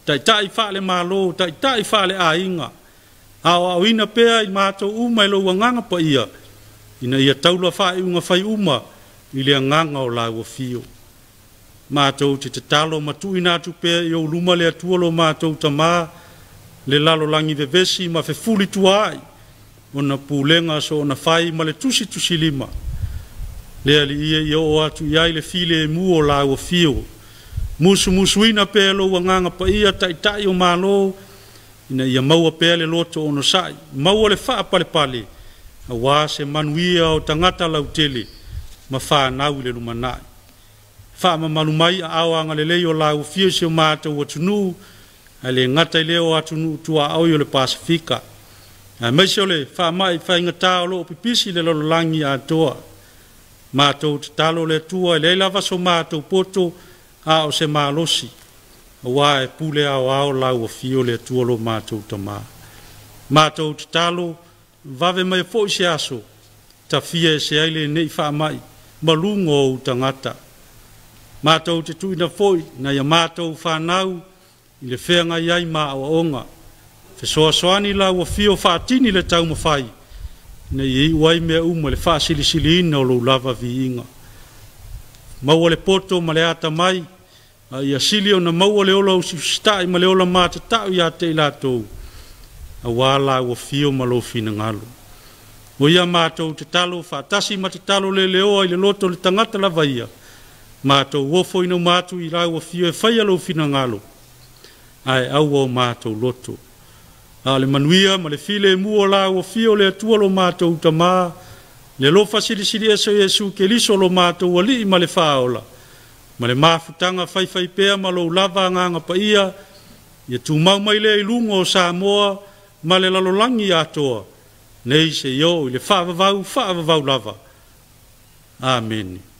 taitai faale-malo, taitai faale-aiga, aoaoina pea i matou uma e lou Agaga Paia, ina ia taula faaiuga fai uma i le agaga o lau afio. Matou te tatalo ma tuuina atu pea i ou luma le Atua lo matou Tamā, le lalolagi vevesi ma fefulitua ai, ona pulega soona fai ma le tusitusilima. Le Alii e, ia oo atu i ai le filemu o lau afio. Musumusuina pea lou Agaga Paia taitai o Malo, ina ia maua pea le loto onosai, maua le faapalepale, auā se manuia o tagata lautele ma fanau i le lumanai. Faamamalu mai aao agalelei o lau afio i si o matou atunuu, ae le gata i lea o atunuu tuaoi o le Pasefika, aemaise o le faamai faigata o loo pipisi le lalolagi atoa. Matou tatalo le Atua, e leai lava so matou poto a o se malosi, auā e pule aoao lau afio le Atua lo matou Tamā. Matou tatalo, vave mai foi se aso tafia ese ai lenei faamai ma luga o ou tagata. Matou te tuuina foi nai a matou fanau i le feagai ai ma aoaoga. Fesoasoani lau afio faatini le taumafai, ina ia iu ai mea uma i le faasilisiliina o lou lava viiga. Maua le poto ma le atamai, a ia sili ona maua le ola usiusitai ma le ola matatau ia te i latou, auā lau afio ma lou finagalo. O ia matou tatalo faatasi ma tatalo leleoa i le loto o le tagata lava ia, matou ofoina uma atu i lau afio e faia lou finagalo, ae aua o matou loto. A o le manuia ma le filemu o lau afio le Atua lo matou Tamā, le alofa silisili ese o Iesu Keliso lo matou Alii ma le Faaola, ma le mafutaga faifaipea ma lou lava Agaga Paia, ia tumau mai lea i luga o Samoa ma le lalolagi atoa, nei seia oo i le faavavau faavavau lava. Amene.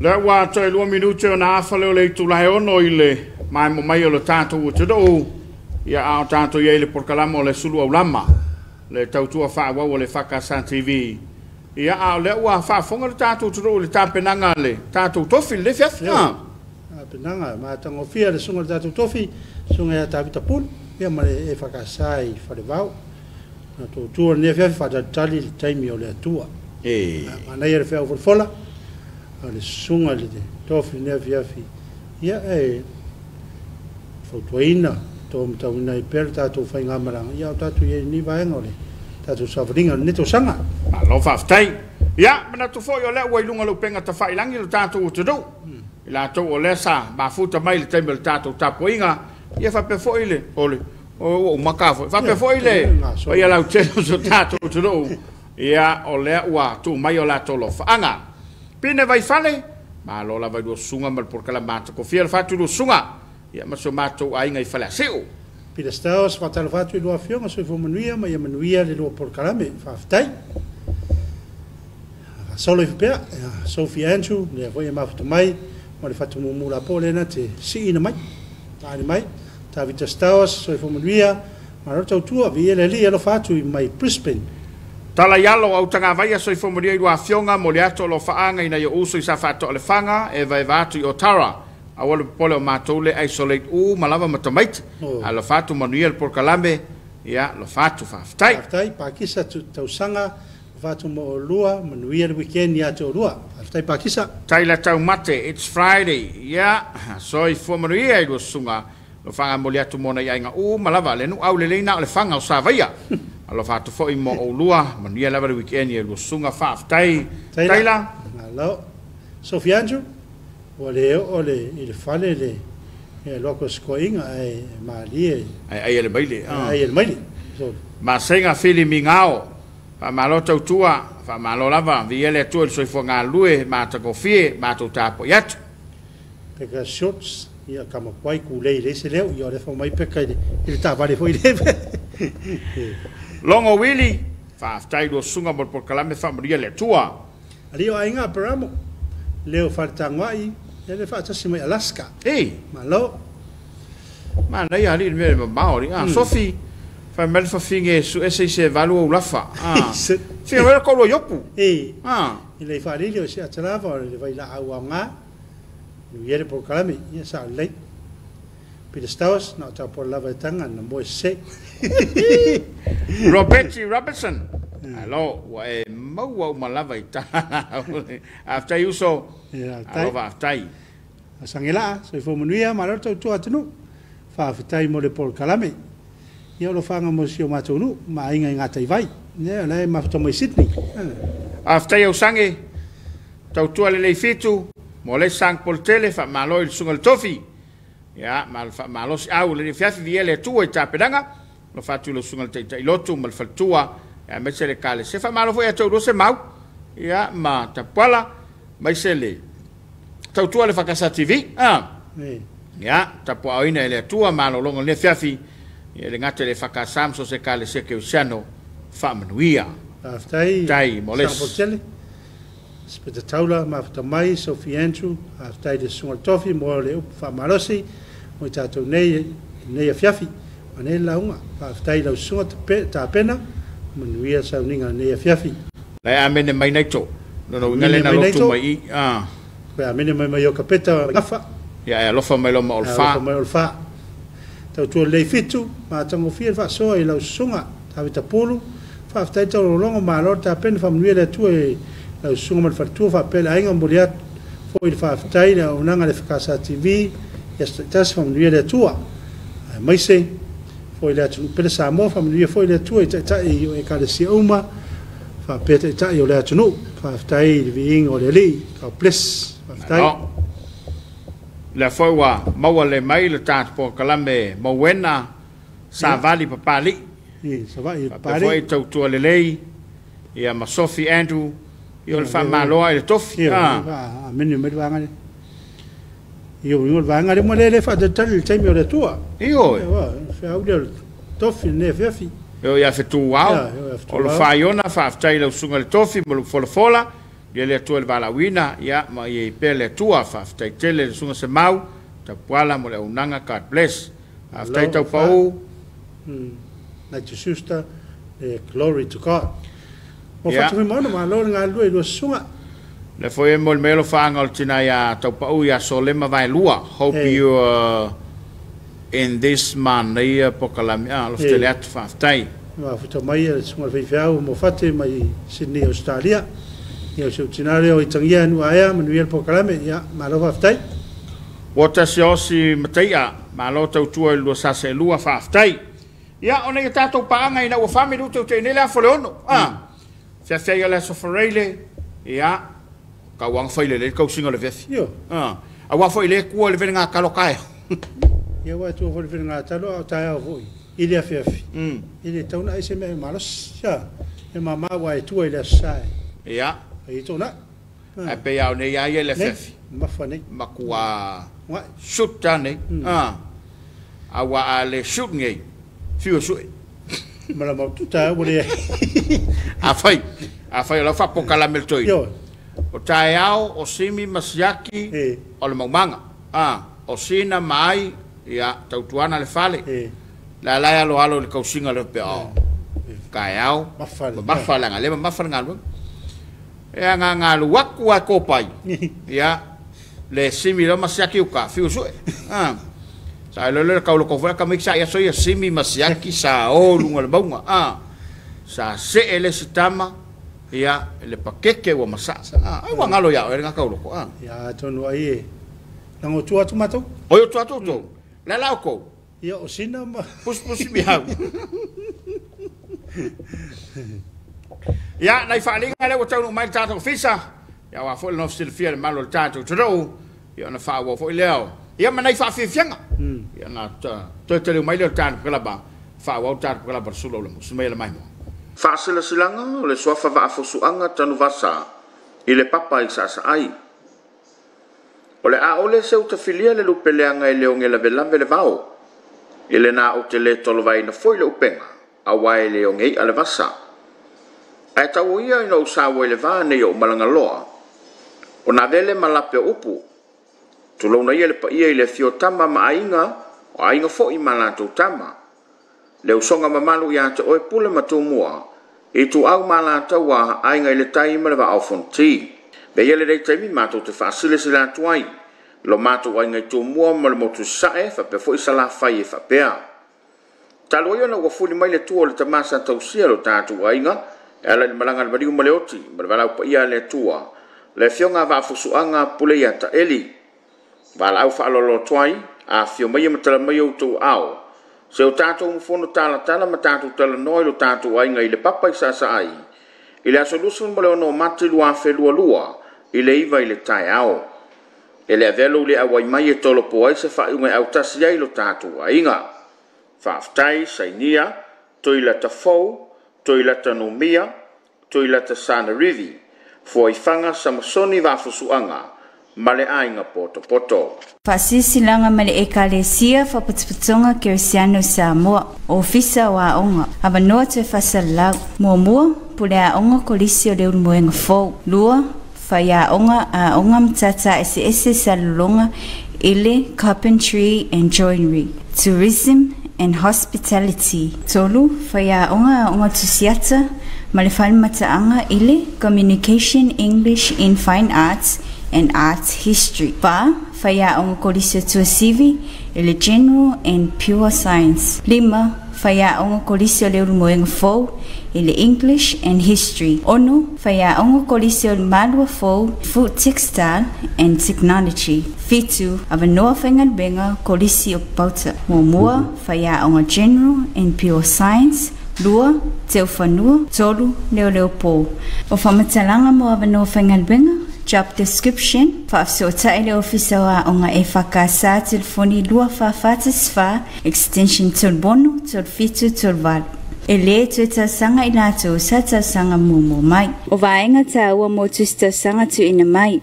Le ua toe 2 minute o na afa leo le itula he ono i le mai mo mai o le tātou o te doo ia ao tātou ia i le porkalama o le sulu au lama le tautua whaawau o le Whakasa TV. Ia ao le ua whaafonga le tātou te doo le tāpenanga le tātou tofi le fiafi. Tāpenanga, mātangofia le sunga le tātou tofi, sunga ia tāvita pulu, ia ma le e Whakasa i wharewau. Na tautua le fiafi whaatatali le taimi o le atua. E. Manaia le whiau fola. Le sunga le tofi ne fiafi ia e Fautuaina to matauina ai pea le tatou faigamalaga ia o tatou i ai i lenei vaega o le tatou savaliga o lenei tausaga. Malo faafetai. Ia, manatu foi o lea ua i luga o le upega tafailagi lo tatou atunuu. I latou o lea sa mafuta mai i le taimi o le tatou tapuaiga, ia faapea foi le, o le, o ua uma ka foi. Faapea foi le paia lautele o so tatou atunuu, ia o lea ua tuu mai o latou alofaaga. Pine Vaifale, malo lava i lua susuga ma le polokalame matagofie o le Fatu i lua susuga, ia ma si o matou aiga i Faleasiu. Peter Stowers, faatalofa atu i lua afioga, soifua manuia ma ia manuia le lua polokalame, faafetai. Faasolo ifo pea, Sophie Andrew, lea foi e mafuta mai, ma le fatu mumu lapo lea na te siina mai, taali mai. Tavita Stowers, soifua manuia, malo tautua, viia le Alii, alofa atu i mai Brisbane. Tala i alo au tagavaia soifua manuia i lua afioga mo le ato o lo faaga ina ia uso i sa faatoalefaga e vaeva atu i Otara. Aua le popole o matou le isolate u ma lava ma tamaiti. Oh. Alofa atu manuia le polokalame, ia alofa atu faafetai. Faafetai, Pakisa tausaga, fatu mo olua, manuia le weekend ia te olua. Faafetai Pakisa. Taila taumate, it's Friday. Ia, soifua manuia i lua susuga. Lo whanga moli atu mona i ainga u ma lava le nu au le leina o le whanga o Savaia. Alofa atu foi mo olua, manuia lava le weekend i lua susuga faafetai. Taila. Malo. Sophie Andrew, ua le oo le, i le fale le ia loko sikoiga ae malie. Ai ai le maile. Ai le maile. So, Masenga fili mingao. Faamalo tautua, faamalo lava, viia le Atua i le soifua galulue, matagofie, matou tapuai atu. Peka Schultz, ia kamakuai kulei le se leo, ia o le fau mai peka i le taavale foi le. Logo Wili, faafetai lua susuga mo le polokalame faamanuia le Atua. Ali o aiga Aperamo, leo faletagoai, ia le faatasi mai Alaska. Ei, Malo. manaia alii le mea le mamao ali. Ah, Sofi, fai mai le fafine su ese i se valu au lafa. Ah. Fia mai ko lo yopu. E, Ah. i le faalili o se atalava o le vai la au aoga, nu ia le polokalame, ia sa lelei. Peter Stowers, na o tapo lava e taga na moe se. Roberti Robertson. Alo, ua e maua uma lava i ta. Aftai uso. Ia, tai. Alo faafetai. Asangelaa, soifua manuia, malo le tautua atunuu. Faafetai mo le polokalame. Ia o lofaga mo si o matou nuu, ma aiga i Gataivai. Ia o la e mafuta mai Sydney. Aftai au sange. Tautua le leifitu. Mo le sang poltele faamalo i le susuga le tofi. Ia, ma le faamalosi au le fiafi via le Atua i tapenaga. Lo fatu le susuga le taitai lotu ma le faletua. Ia me se le kale. Se faamalo foi a tau se mau. Ia, ma tapuala. Mai se le tautua le Fakasa TV. Ah. E. Ia, tapuaoina e le Atua malologa le fiafi. Ia le gata le Fakasa so se kale se ke usiano faamanuia. Faafetai. Tai, mo les. Sang Poltele. Speta Taula, mafuta mai, Sophie Andrew, faafetai le susuga le tofi mo le upu faamalosi, mo i tatou nei, nei afiafi. Ma nei lauga, faafetai lau susuga tapena, manuia sauniga nei afiafi. Lai amene mai nei to. No no inga le Amene na mai nei lotu to. mai i. Ah. Koe amene mai mai o kapeta gafa. Ia e alofa mai lo ma o le Alofa fa. mai o le fa. Tautua lelei fitu, matagofie le faasoa i lau susuga, Tavita Pulu, faafetai taulologo malo le tapena faamanuia le Atua i lau susuga ma le faletua faapea le aiga momoli atu foi le faafetai le auaunaga le Fakasa TV, ia tasi faamanuia le Atua. Aemaise foi le atunuu pele Samoa, faamanuia foi le Atua i taitai o ekalesia uma, faapea taitai o le atunuu. Faafetai i le viiga o le Alii. God bless. Faafetai. No. Le foi ua maua le mai le tatou polokalame Mauena Savali Papali. I Savaii Faapea foi Papalii. tautua lelei ia ma Sophie Andrew ia o le faamaloa i le tofi. Ia, Ah. amene mai le vaega lea. Ia o le vaega lea ma le le faatalitali i le taimi o le Atua. Io. Ia, ua, feau lea o le tofi lenei afiafi. Io ia fetu au. Ia, ia fetu O le au. faiona faafetai lau susuga le tofi ma le folafola. Ia le Atua i le valaauina ia ma ia i pea le Atua faafetai tele le susuga Semau tapuala mo le auaunaga God bless. Faafetai Alo, taupau. Night to sister, glory to God. Mo Ia. fatu mai malo le galulue i lua susuga. Le foi e mo le melo whaanga o le tina ia taupau ia Solema Vaelua. Hope Eh. you in this manaia polokalame. Ah, lo Eh. fetele atu faafetai. Mafuta mai le susuga le faifeau mo fate mai Sydney, Australia. Ia o se utina lea o i tangia anu aea manuia le polokalame. Ia, malo faafetai. Ua tasi osi mataia, malo tautua i lua sasa e lua faafetai. Ia, ona ia tātou paanga ina ua whami ruta te inele afo le ono. Fia ia le aso fareile, ia, kauanga whaile le kausinga le vefi. Io. A wafo i le kua le vene ngā kalo kae. Ia wa tu fo le vene ngā talo au tae au foi. I le afiafi. I le tauna ai se mea malos. Ia, e mama wa e tua i le asae. Ia. I tōna. Ai pe iau nei ia le afiafi. Mafa nei. Makua shoot nei. Awa a le shoot nei. Fiu sui. Mala mau tuta ua le. A whai o lau whapoka la meltoi. O tae ao, o simi masiaki, o le maumanga. O sina maai, ia, tautuana le fale. La lai alo alo le kausinga le pe o. Kae ao, mafa le ngā lema, mafa le ngā lua. Ea ngā ngā luaku a kōpai. Ia, le simi lo masiaki uka, fiu sui. Sa le le kau loko foi ka mik sa ia so ia simi masiaki sa o lunga le maunga. Sa se ele sitama ia le pakeke ua masa. Ai ua ngalo ia ele ngā kau loko. Ia tonu ai e. Nango tua atu matou. O yo tua atu tou. La lau kou. Ia o sina ma. Pus pus mi hau. Ia nai whaalinga le ua taunu mai le tātou fisa. Ia wā foi le nof silfia le malo le tātou tadou. Ia na whaa wā foi leo. Ia manai whaafiafianga. Ia na toe tele mai leo tātou kalaba. Whaa wā tātou kalaba sula o le musu mai le maimoa. Whaasilasilanga o le suafa vaafosuanga tanuvasa i le papa i sasa ai. O le a ole se utafilia le lupeleanga i leo ngela velave le vao. I le nā o te le tolovai na foi le upenga, a wae le o ngei a le vasa. Ae tau ia ina usawa i le vā nei o malangaloa. O nā vele malape o upu. Tulona ia le paia i le fio tama ma ainga, o ainga foi ma lātou tama. Le usonga mamalu ia te oe pule matumua, i tu au ma lātou a ainga i le tai ma le vaa o fonti. Be ia le rei taimi mātou te whaasile se lātou ai. Lo mātou ainga i tumua ma le motu sae, whapea foi sa la whai e whapea. Talo ia na ua fuli mai le tua o le tamasa tausia lo tātou ainga, e ala i malanga le mariu ma le oti, ma le walau pa ia le tua. Le fionga vaafusuanga pule ia ta eli. Wala au whaalolo tuai, a fio mai matala mai o tau ao. Se o tātou mfono tala tala ma tātou tala noi lo tātou ainga i le papa i sasa ai. I le asolusun mo le ono mati lua whenua lua, i le iwa i le tae ao. E le avelo le awai mai e tolo po ai se whaunga au tasi ai lo tātou ainga. Whaaftai, sainia, toi lata fou, toi lata numia, toi lata sanarivi, fuaiwhanga samasoni vafusuanga, ma le ainga poto poto. Whaasisilanga ma le ekalesia whaputuputunga Kerisiano Samoa, ofisa wa aonga. Awanoa te whasalau. Muamua, pule aonga kolisi o le ulumoenga fou. Lua, whai aonga aonga mtata ese ese salulonga ile carpentry and joinery, tourism and hospitality. Tolu, whai aonga aonga tusiata ma le whalimataanga ile communication English in fine arts and art history. Fa, whai aonga kolisi o tuasivi ile general and pure science. Lima, whai aonga kolisi o le ulumoenga fou ile English and history. Ono, whai aonga kolisi o le malua fou, food textile and technology. Fitu, awanoa whaingalwenga kolisi o pauta. Muamua, whai aonga general and pure science. Lua, te uwhanua. Tolu, leo leo pō. O whamatalanga mo awanoa whaingalwenga, job description, whaafsotae le ofisa wa onga e whakasa telefoni lua whawhataswha, extension tolbono, tolfitu, tolvalu. E le tue tausanga i lātou sa tausanga mumu mai. O vaenga tāua mō tusi tausanga tu ina mai.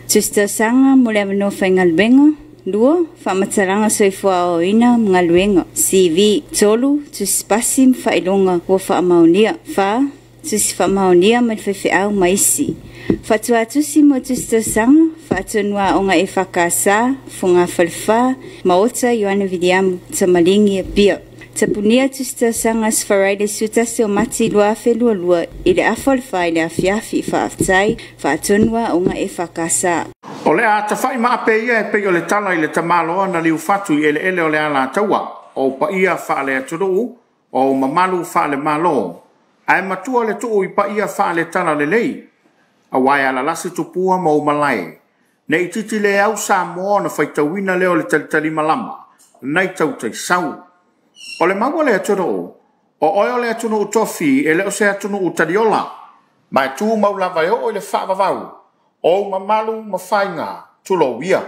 Tusi tausanga mo le awanoa whaingalwenga. Lua, whamataranga soifua o ina mga CV. Tolu, tusi pasi mwhailonga ua whaamaunia. Wha, tusi whaamaunia ma le whewheau maisi. Whatua tusi mo tusi tausanga, whaatunua onga e whakasa, funga whalwha, maota Ioane Viliamu, tamalingi e pia. Tapunia tusi tausanga sfaraile sutasi o mati lua whenua lua i le awhalwha i le awhiawhi whaaftai, whaatunua onga e whakasa. O le a tawhai maape ia e pei o le tala i le tamaloa na liu fatu i ele ele o le ala taua, o paia whaale aturuu, o mamalu whaale malo. Ae matua le tuu i paia whaale tala le lei, a wai ala lasi tupua ma o malae, Ne itiiti le au Samoa ona faitauina lea o le talitalimalama nai tautaisau. O le mau a le atunuu, o oe o le atunuu tofi e le o se atunuu taliola, ma e tumau lava e oo i le faavavau o ou mamalu ma faiga, tulou ia.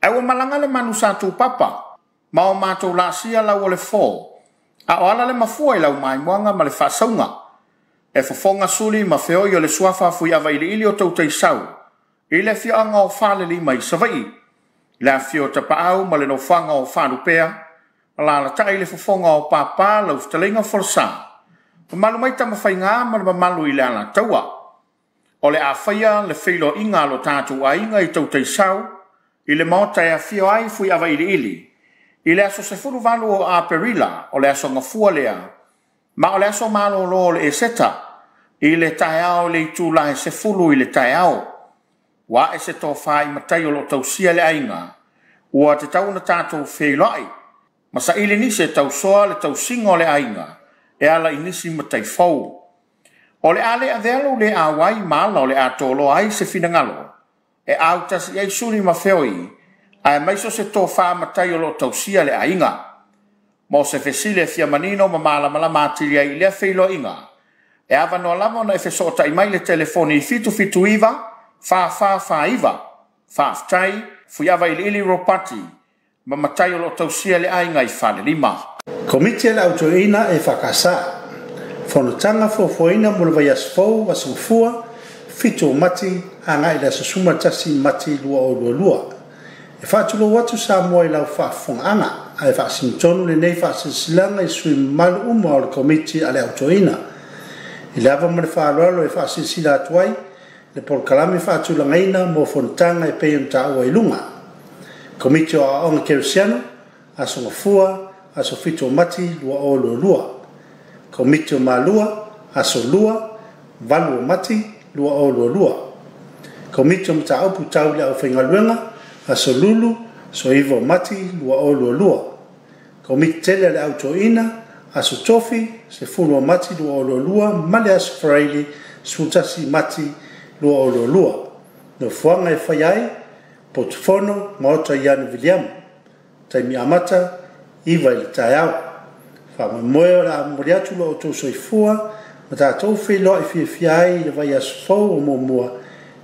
Ae ua malaga le manu sa tupapa ma o matou laasia lau o le fo, a o ala le mafua i lau maimoaga ma le faasauga. E fofoga suli ma feoi o le suafa Fuiava iliili o Tautaisau i le afioaga o Falelima i Savaii, le afifio o Tapaau ma le nofoaga o Faalupea, alaalatai le fofoga o Papa lau fetalaiga Folasa, mamalu mai Tamafaiga ma le mamalu i le Alataua. O le a faia le feiloaiga a lo tatou aiga i Tautaisau i le maota e afio ai Fuiava iliili i le aso 18 o Aperila, o le aso Gafua lea, ma o le aso malolo o le Eseta i le taeao i le itula e 10 i le taeao. Ua ae se tofa i matai o lo o tausia le aiga, ua tatau ona tatou feiloai ma saili nisi e tausoa le tausiga o le aiga e ala i nisi matai fou. O le a le avea lou le auai ma ala o le a toloa ai se finagalo e autasi ai suli ma feoi, aemaise o se tofa matai o lo o tausia le aiga. Mo se fesili e fia manino ma malamalama atili ai i lea feiloaiga, e avanoa lava ona e fesootai mai i le telefoni 779 4449. Faafetai, Fuiava iliili Ropati ma matai o lo o tausia le aiga i Falelima. Komiti a le Au Toeaina EFKS. Fonotaga fuafuaina mo le vaiaso fou, Aso Gafua, 7 o Mati agai i le aso 11 Mati 2022. E faatulou atu Samoa i lau faafofogaaga, ae faasinotonu lenei faasilasilaga i sui usufono mamalu uma o le Komiti a le Au Toeaina. I le ava ma le faaaloalo e faasilasila atu ai le polokalame faatulagaina mo fonotaga e pei ona taua i luga. Komiti o Aoaoga Kerisiano, Aso Gafua, aso 7 o Mati 2022. Komiti o Malua, Aso Lua, 8 o Mati 2022. Komiti o Mataupu Tau i le Aufaigaluega, Aso Lulu, aso 9 o Mati 2022. Komiti Tele a le Au Toeaina, Aso Tofi, 10 o Mati 2022 ma le Aso Faraile, 11 Mati 2022. Nofoaga e faia ai, Potufono, Maota Iane Viliamu. Taimi amata, 9 i le taeao. Faamoemoe o le a momoli atu lo outou soifua ma tatou feiloai fiafia ai i le vaiaso fou o muamua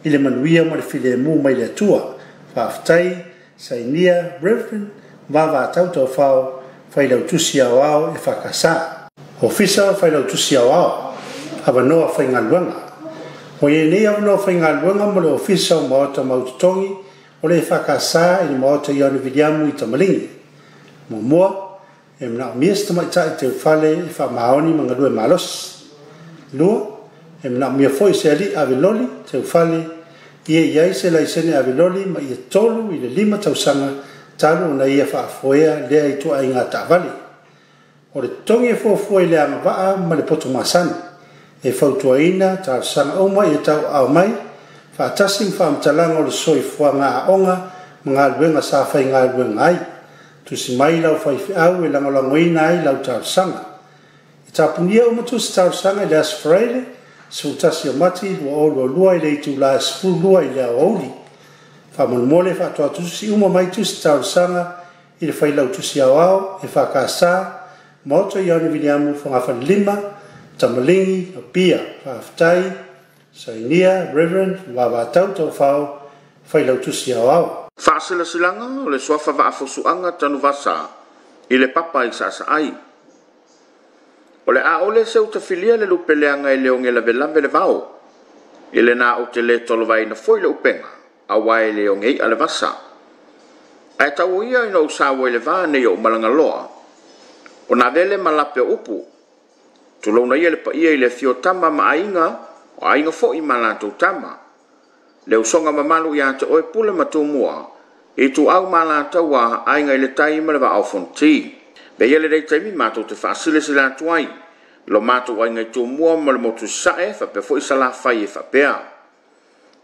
i le manuia ma le filemu mai le Atua. Faafetai, sainia Reverend Vavatau Taufao, Failautusi Aoao EFKS. Ofisa o Failautusi Aoao, Avanoa Faigaluega. Ua i ai nei avanoa faigaluega mo le Ofisa o Maota Mautotogi o le EFKS i le Maota Ioane Viliamu i Tamaligi. Muamua, e manaomia se tamaitai teufale e faamaoni ma galue malosi. Lua, e manaomia foi se alii ave loli teufale ia i ai se laisene ave loli ma ia 3 i le 5 tausaga talu ona ia faafoea lea ituaiga taavale. O le totogi e fuafua i le agavaa ma le poto masani. E fautuaina talosaga uma ia tauaao mai faatasi ma faamatalaga o le soifuaga aoga ma galuega sa faigaluega ai. Tusi mai lau faifeau e lagolagoina ai lau talosaga. E tapunia uma tusi talosaga i le Aso Faraile, 11 o Mati 2022 i le itula e 12 i le aoauli. Faamolemole faatoa tusi uma mai tusi talosaga i le Failautusi Aoao EFKS, Maota Ioane Viliamu, Fogafale 5, Tamaligi, Apia. Faafetai, sainia Reverend Vavatau Taufao, Failautusi Aoao. Faasilasilaga o le Suafa Vaafusuaga Tanuvasa i le Papa i Saasaai. O le a ole se utafilia le lupe leaga e le oge lavelave le vao. I lena ou te le tolovaina foi le upega, aua e le oge i'a le vasa. Ae tau ia ina ou saua i le va nei ou malagaloa. O nā vele ma lape o upu. Tulouna ia le paia i le afio o tama ma aiga, o aiga foi ma latou tama. Le usoga mamalu ia te oe Pule ma Tumua, Ituau ma Alataua, Aiga i le Tai ma le Vaa o Fonoti. Pei lenei taimi matou te faasilasila atu ai lo matou aiga i Tumua ma le motu Sasae faapea foi Salafai e faapea.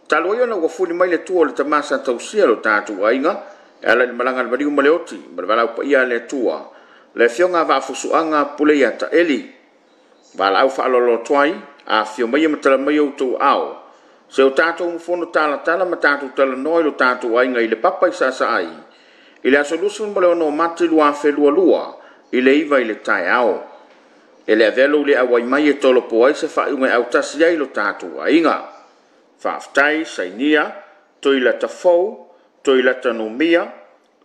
Talu ai ona ua fuli mai le tua o le tama sa tausia lo tatou aiga e ala i le malaga a le maliu ma le oti ma le valaau paia a le Atua, le afioga a Vaafusuaga Puleiataeli. Valaau faaaloalo atu ai, afifio maia ma tala mai outou aao. Se o tatou fono talatala ma tatou talanoa i lo tatou aiga i le papa i Saasaai i le aso 26 Mati 2022 i le 9 i le taeao. E le avea lou le auai mai e tolopo ai se faaiuga e autasi ai lo tatou aiga. Faafetai sainia Toilata Fou, Toilata Numia,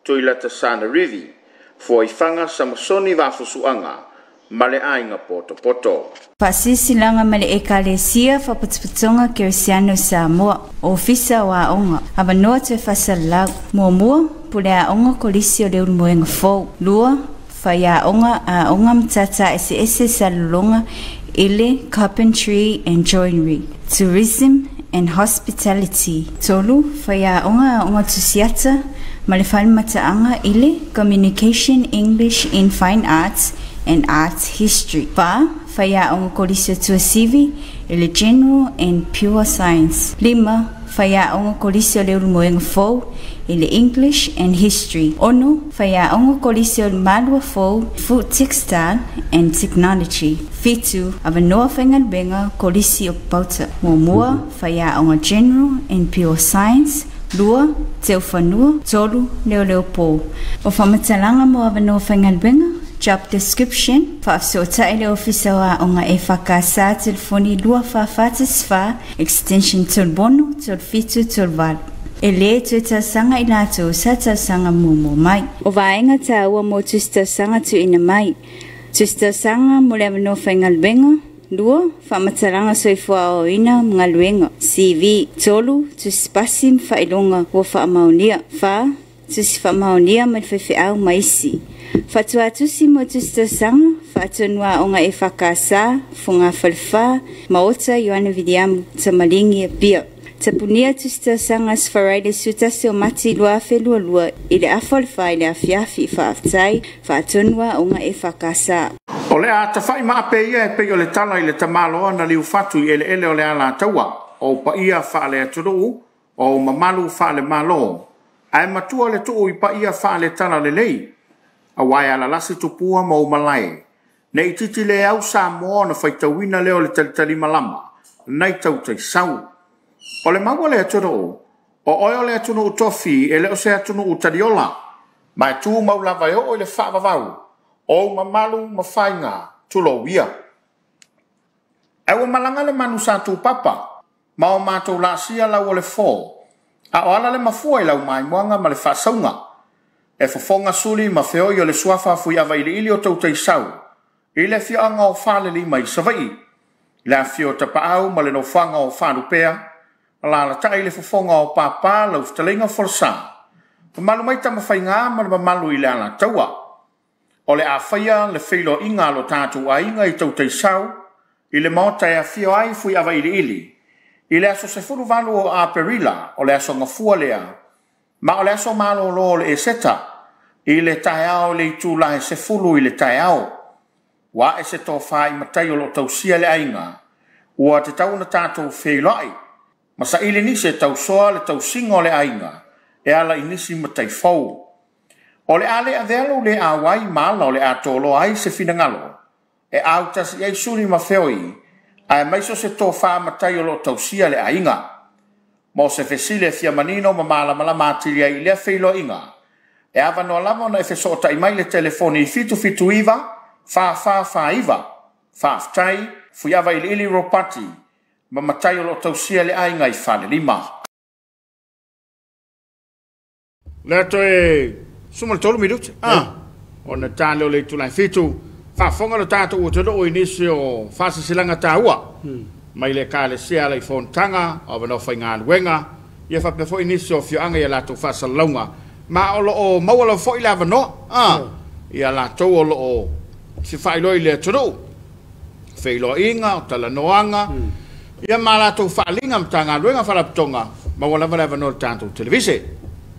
Toilata Sanarivi, Fuaifaga Samasoni Vafusuaga ma le aiga Potopoto. Faasilasilaga ma le Ekalesia Faaputuputugā Kerisiano Samoa. Ofisa o Aoga. Avanoa toe faasalalau. Muamua, Pule Aoga Kolisi o le Ulumoega Fou. Lua, Faiaoga Aoga Matata Eseese Salelologa i le Carpentry and Joinery, Tourism and Hospitality. Tolu, Faiaoga Aoga Tusiata ma le Falemataaga i le Communication English in Fine Arts and Art History. Fa, Faiaoga Kolisi o Tuasivi i le General and Pure Science. Lima, Faiaoga Kolisi o le Ulumoega Fou i le English and History. Ono, Faiaoga Kolisi o le Malua Fou, Food Textile and Technology. Fitu, Avanoa faigaluega Kolisi o Pauta. Muamua, Faiaoga General and Pure Science. Lua, Teufanua. Tolu, Leoleo Po. O faamatalaga mo avanoa faigaluega, job description, faafesootai le Ofisa o Aoga EFKS, telefoni 2444 extension 36 37 38. E lē toe tausaga i latou sa tausaga muamua mai. O vaega tāua mo tusi tausaga tuuina mai. Tusi tausaga mo le avanoa faigaluega. Lua, faamatalaga soifua aoaoina ma galuega, CV. Tolu, tusi pasi ma faailoga ua faamaonia. Fa, tusi faamaonia mai le faifeau ma isi. Faatuatusi mo tusi tausaga, faatonu aoga EFKS, Fogafalefa, Maota Ioane Viliamu, Tamaligi, Apia. Tapunia tusi tausaga Aso Faraile 11 o Mati 2022 i le 3:30 i le afiafi. Faafetai, faatonu aoga EFKS. O le a tafai maape ia e pei o le tala i le tamaloa na liufatu i eleele o le Alataua, o paia faale-atunuu, o mamalu faale-malo, ae matua le tuu i paia faale-tala lelei, aua e alalasi tupua ma o malae. Ne i titi le au Samoa na faitauina leo le talitali malama, nai tautaisau. O le maua le atunuu, o oe o le atunuu tofi e le o se atunuu taliola, ma e tu mau lava e oo i le faavavau, o mamalu ma faiga, tulou ia. Ae ua malaga le manu sa tupapa, ma o matou laasia lau o le fo, a o ala le mafua i lau maimoaga ma le faasauga. E fofoga suli ma feoi o le suafa fuiava iliili o tautaisau, i le afioaga o Falelima i Savaii, le afio o Tapaau ma le nofoaga o Faalupea, alalatai le fofoga o Papa lau fetalaiga Folasa. Mamalu mai Tamafaiga ma le mamalu i le Alataua. O le a faia le feiloaiga a lo tatou aiga i tautaisau i le maota e afio ai Fuiava iliili i le aso 18 o Aperila, o le aso Gafua lea, ma o le aso malolo o le Eseta, i le taeao i le itula e 10 i le taeao. Ua ae se tofa i matai o loo tausia le aiga, ua tatau ona tatou feiloai ma saili nisi e tausoa le tausiga o le aiga e ala i nisi matai fou. O le a le avea lou le auai ma ala o le a toloa ai se finagalo e autasi ai suli ma feoi, ae maiso se tofa matai o loo tausia le aiga. Mo se fesili e fia manino ma malamalama atili ai i lea feiloaiga, e avanoa lava ona e fesootai mai le telefoni 779 4449. Faafetai, Fuiava Iliili Ropati ma matai o loo tausia le aiga i Falelima. Le toe 13 minute. Ona tale o le itula e 7, faafofoga le tatou atunuu i nisi o faasilasilaga taua mai le Ekalesia ala i fonotaga o avanoa faigaluega, ia faapea foi nisi o afioaga i a latou faasalalauga, ma o loo maua lava foi le avanoa ia latou o loo fefaailoa i le atunuu, feiloaiga o talanoaga, ia ma latou faaaliga Matagaluega Faalapotopotoga, maua lava le avanoa i le tatou televise.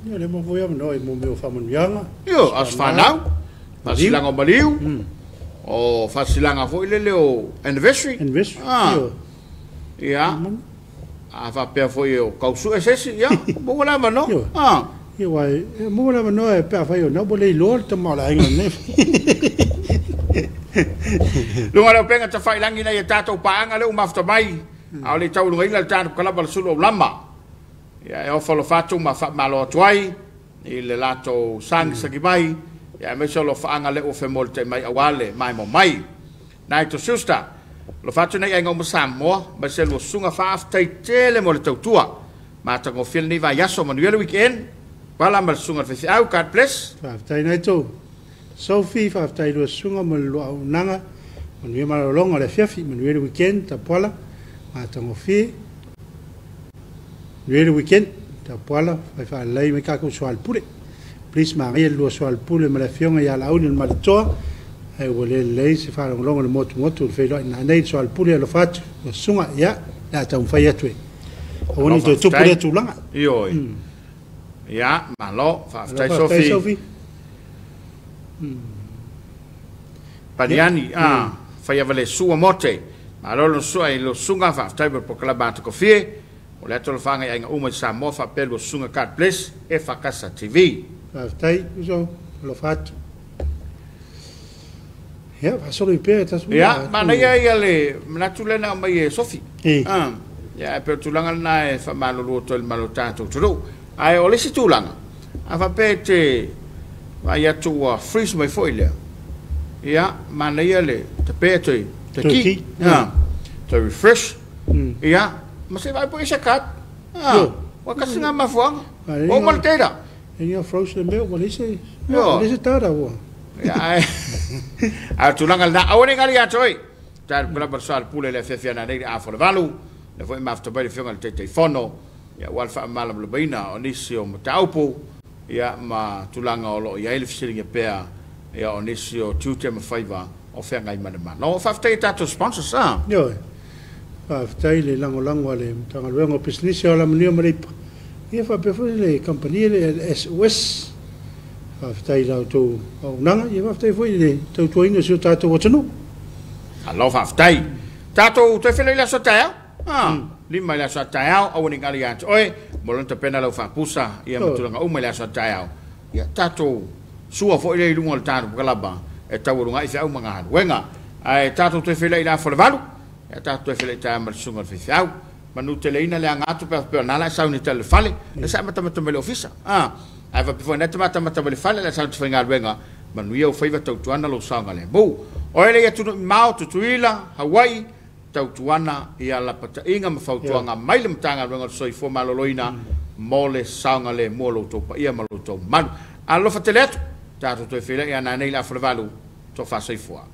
Ia le maua foi avanoa i mo mea o faamanuiaga. Io, aso fanau, faasilaga o maliu, o faasilaga foi lele o anniversary. Anniversary. Ia, a faapea foi o kausue se isi, ia, maua le avanoa. Ia, uai, e maua le avanoa e pe afai o na ua le iloa le tama o le aiga nei. Luga o le upega tafailagi ina ia tatou paaga lea ua mafuta mai A o le taualugaina le tatou kalaba le sulu o lama. Ia e ofo alofa atu ma faamalo atu ai i le latou sagisagi mai, ia aemaise o alofaaga lea ua femolitai mai aua le maimoa mai. Nai to Schuster, alofa atu nei aiga uma Samoa, ma se lua susuga faafetai tele mo le tautua. Matagofie lenei vaiaso, manuia le weekend. Pala ma le susuga i le faifeau, God bless. Faafetai Naito. Sophie, faafetai lua susuga ma le lua auaunaga. Manuia malologa o le afiafi, manuia le weekend, Tapuala, matagofie. Manuia le weekend, Tapuala, fai faalelei mai tatou soalepule. Please magaia le lua soalepule ma le afioga ia Laauli o le Malitoa. Ai ua le lelei se faalogologo le motumotu le feiloai nei le soalepule alofa atu lua susuga, ia, le a taumafai atu e. Aua ne i toe tupu lea tulaga. Ioe. Ia, malo, faafetai Sophie. Sophie. Paniani, fai ava le sua mote. Malo lo sua i lo susuga, faafetai mo le polokalame matagofie. O le atu alofaga i aiga uma i Samoa faapea lua susuga, God bless, e Fakasa TV. Faafetai, uso, alofa atu. Ia, faasolo i pea tasu. Ia, manaia ia le manatu lea na aumai e Sophie. Ia, e pei o tulaga lena e faamalulu atu ai i le malo tatou atunuu. Ae o le isi tulaga, a faapea e te vaai atu ua freeze mai foi lea, ia, manaia le tapea toe Toe ki. Ki. Toe refresh. Ia, ma se vaai po i se card. Io. Ua kasi ngā mafuanga. Ai, O ma le data. E ia froze le mea, ua leai se Io. ua leai se data ua. Ia, ai. A tulaga lena, aua ne i gali ia te oe. Tatou kalaba le soalepule le afiafi ana nei le a fo le valu. Le foi mafuta mai le afioga i le Taitaifono. Ia, ua le faamalamalamaina o nisi o mataupu. Ia, ma tulaga o lo o i ai le fesiligia pea. Ia, o nisi o tiute ma faiva o feagai ma le Malo. Faafetai i tatou sponsors, ah. Ioe. Faafetai le lagolago a le Matagaluega o Pisinisi o Alamanuia ma Leipa. Ia faapea foi le kamupani le SOS. Faafetai i la outou auaunaga, ia faafetai foi i le tautuaina o si o tatou atunuu. Alo faafetai. Tatou toe feiloai i le aso taeao. 5 i le aso taeao, aua ne i galo ia te oe. Mo lona tapena lau faapusa, ia ma tulaga uma i le aso taeao. Ia tatou sua foi lea i luga o le tatou kalaba e taualuga ai feau ma galuega. Ae tatou toe feiloai i le afa o le 8. Ia tatou toe feiloai taeao ma le susuga i le faifeau. Manu teleina le aga atu pe faapea o na la e sauni tele le fale. Le sa matamata mai le ofisa. Ae faapea foi na te matamata mai le fale le sauni te faigaluega. Manuia o faiva tautuana lou saogalemu. O ele ia atunuu mamao, Tutuila, Hawaii, tautuana ia lapataiga ma fautuaga mai le Matagaluega o le Soifua Maloloina mo le saogalemu o lo outou paia ma lo outou mamalu. Alofa tele atu, tatou toe feiloai ana nei le afa o le 8, tofa soifua.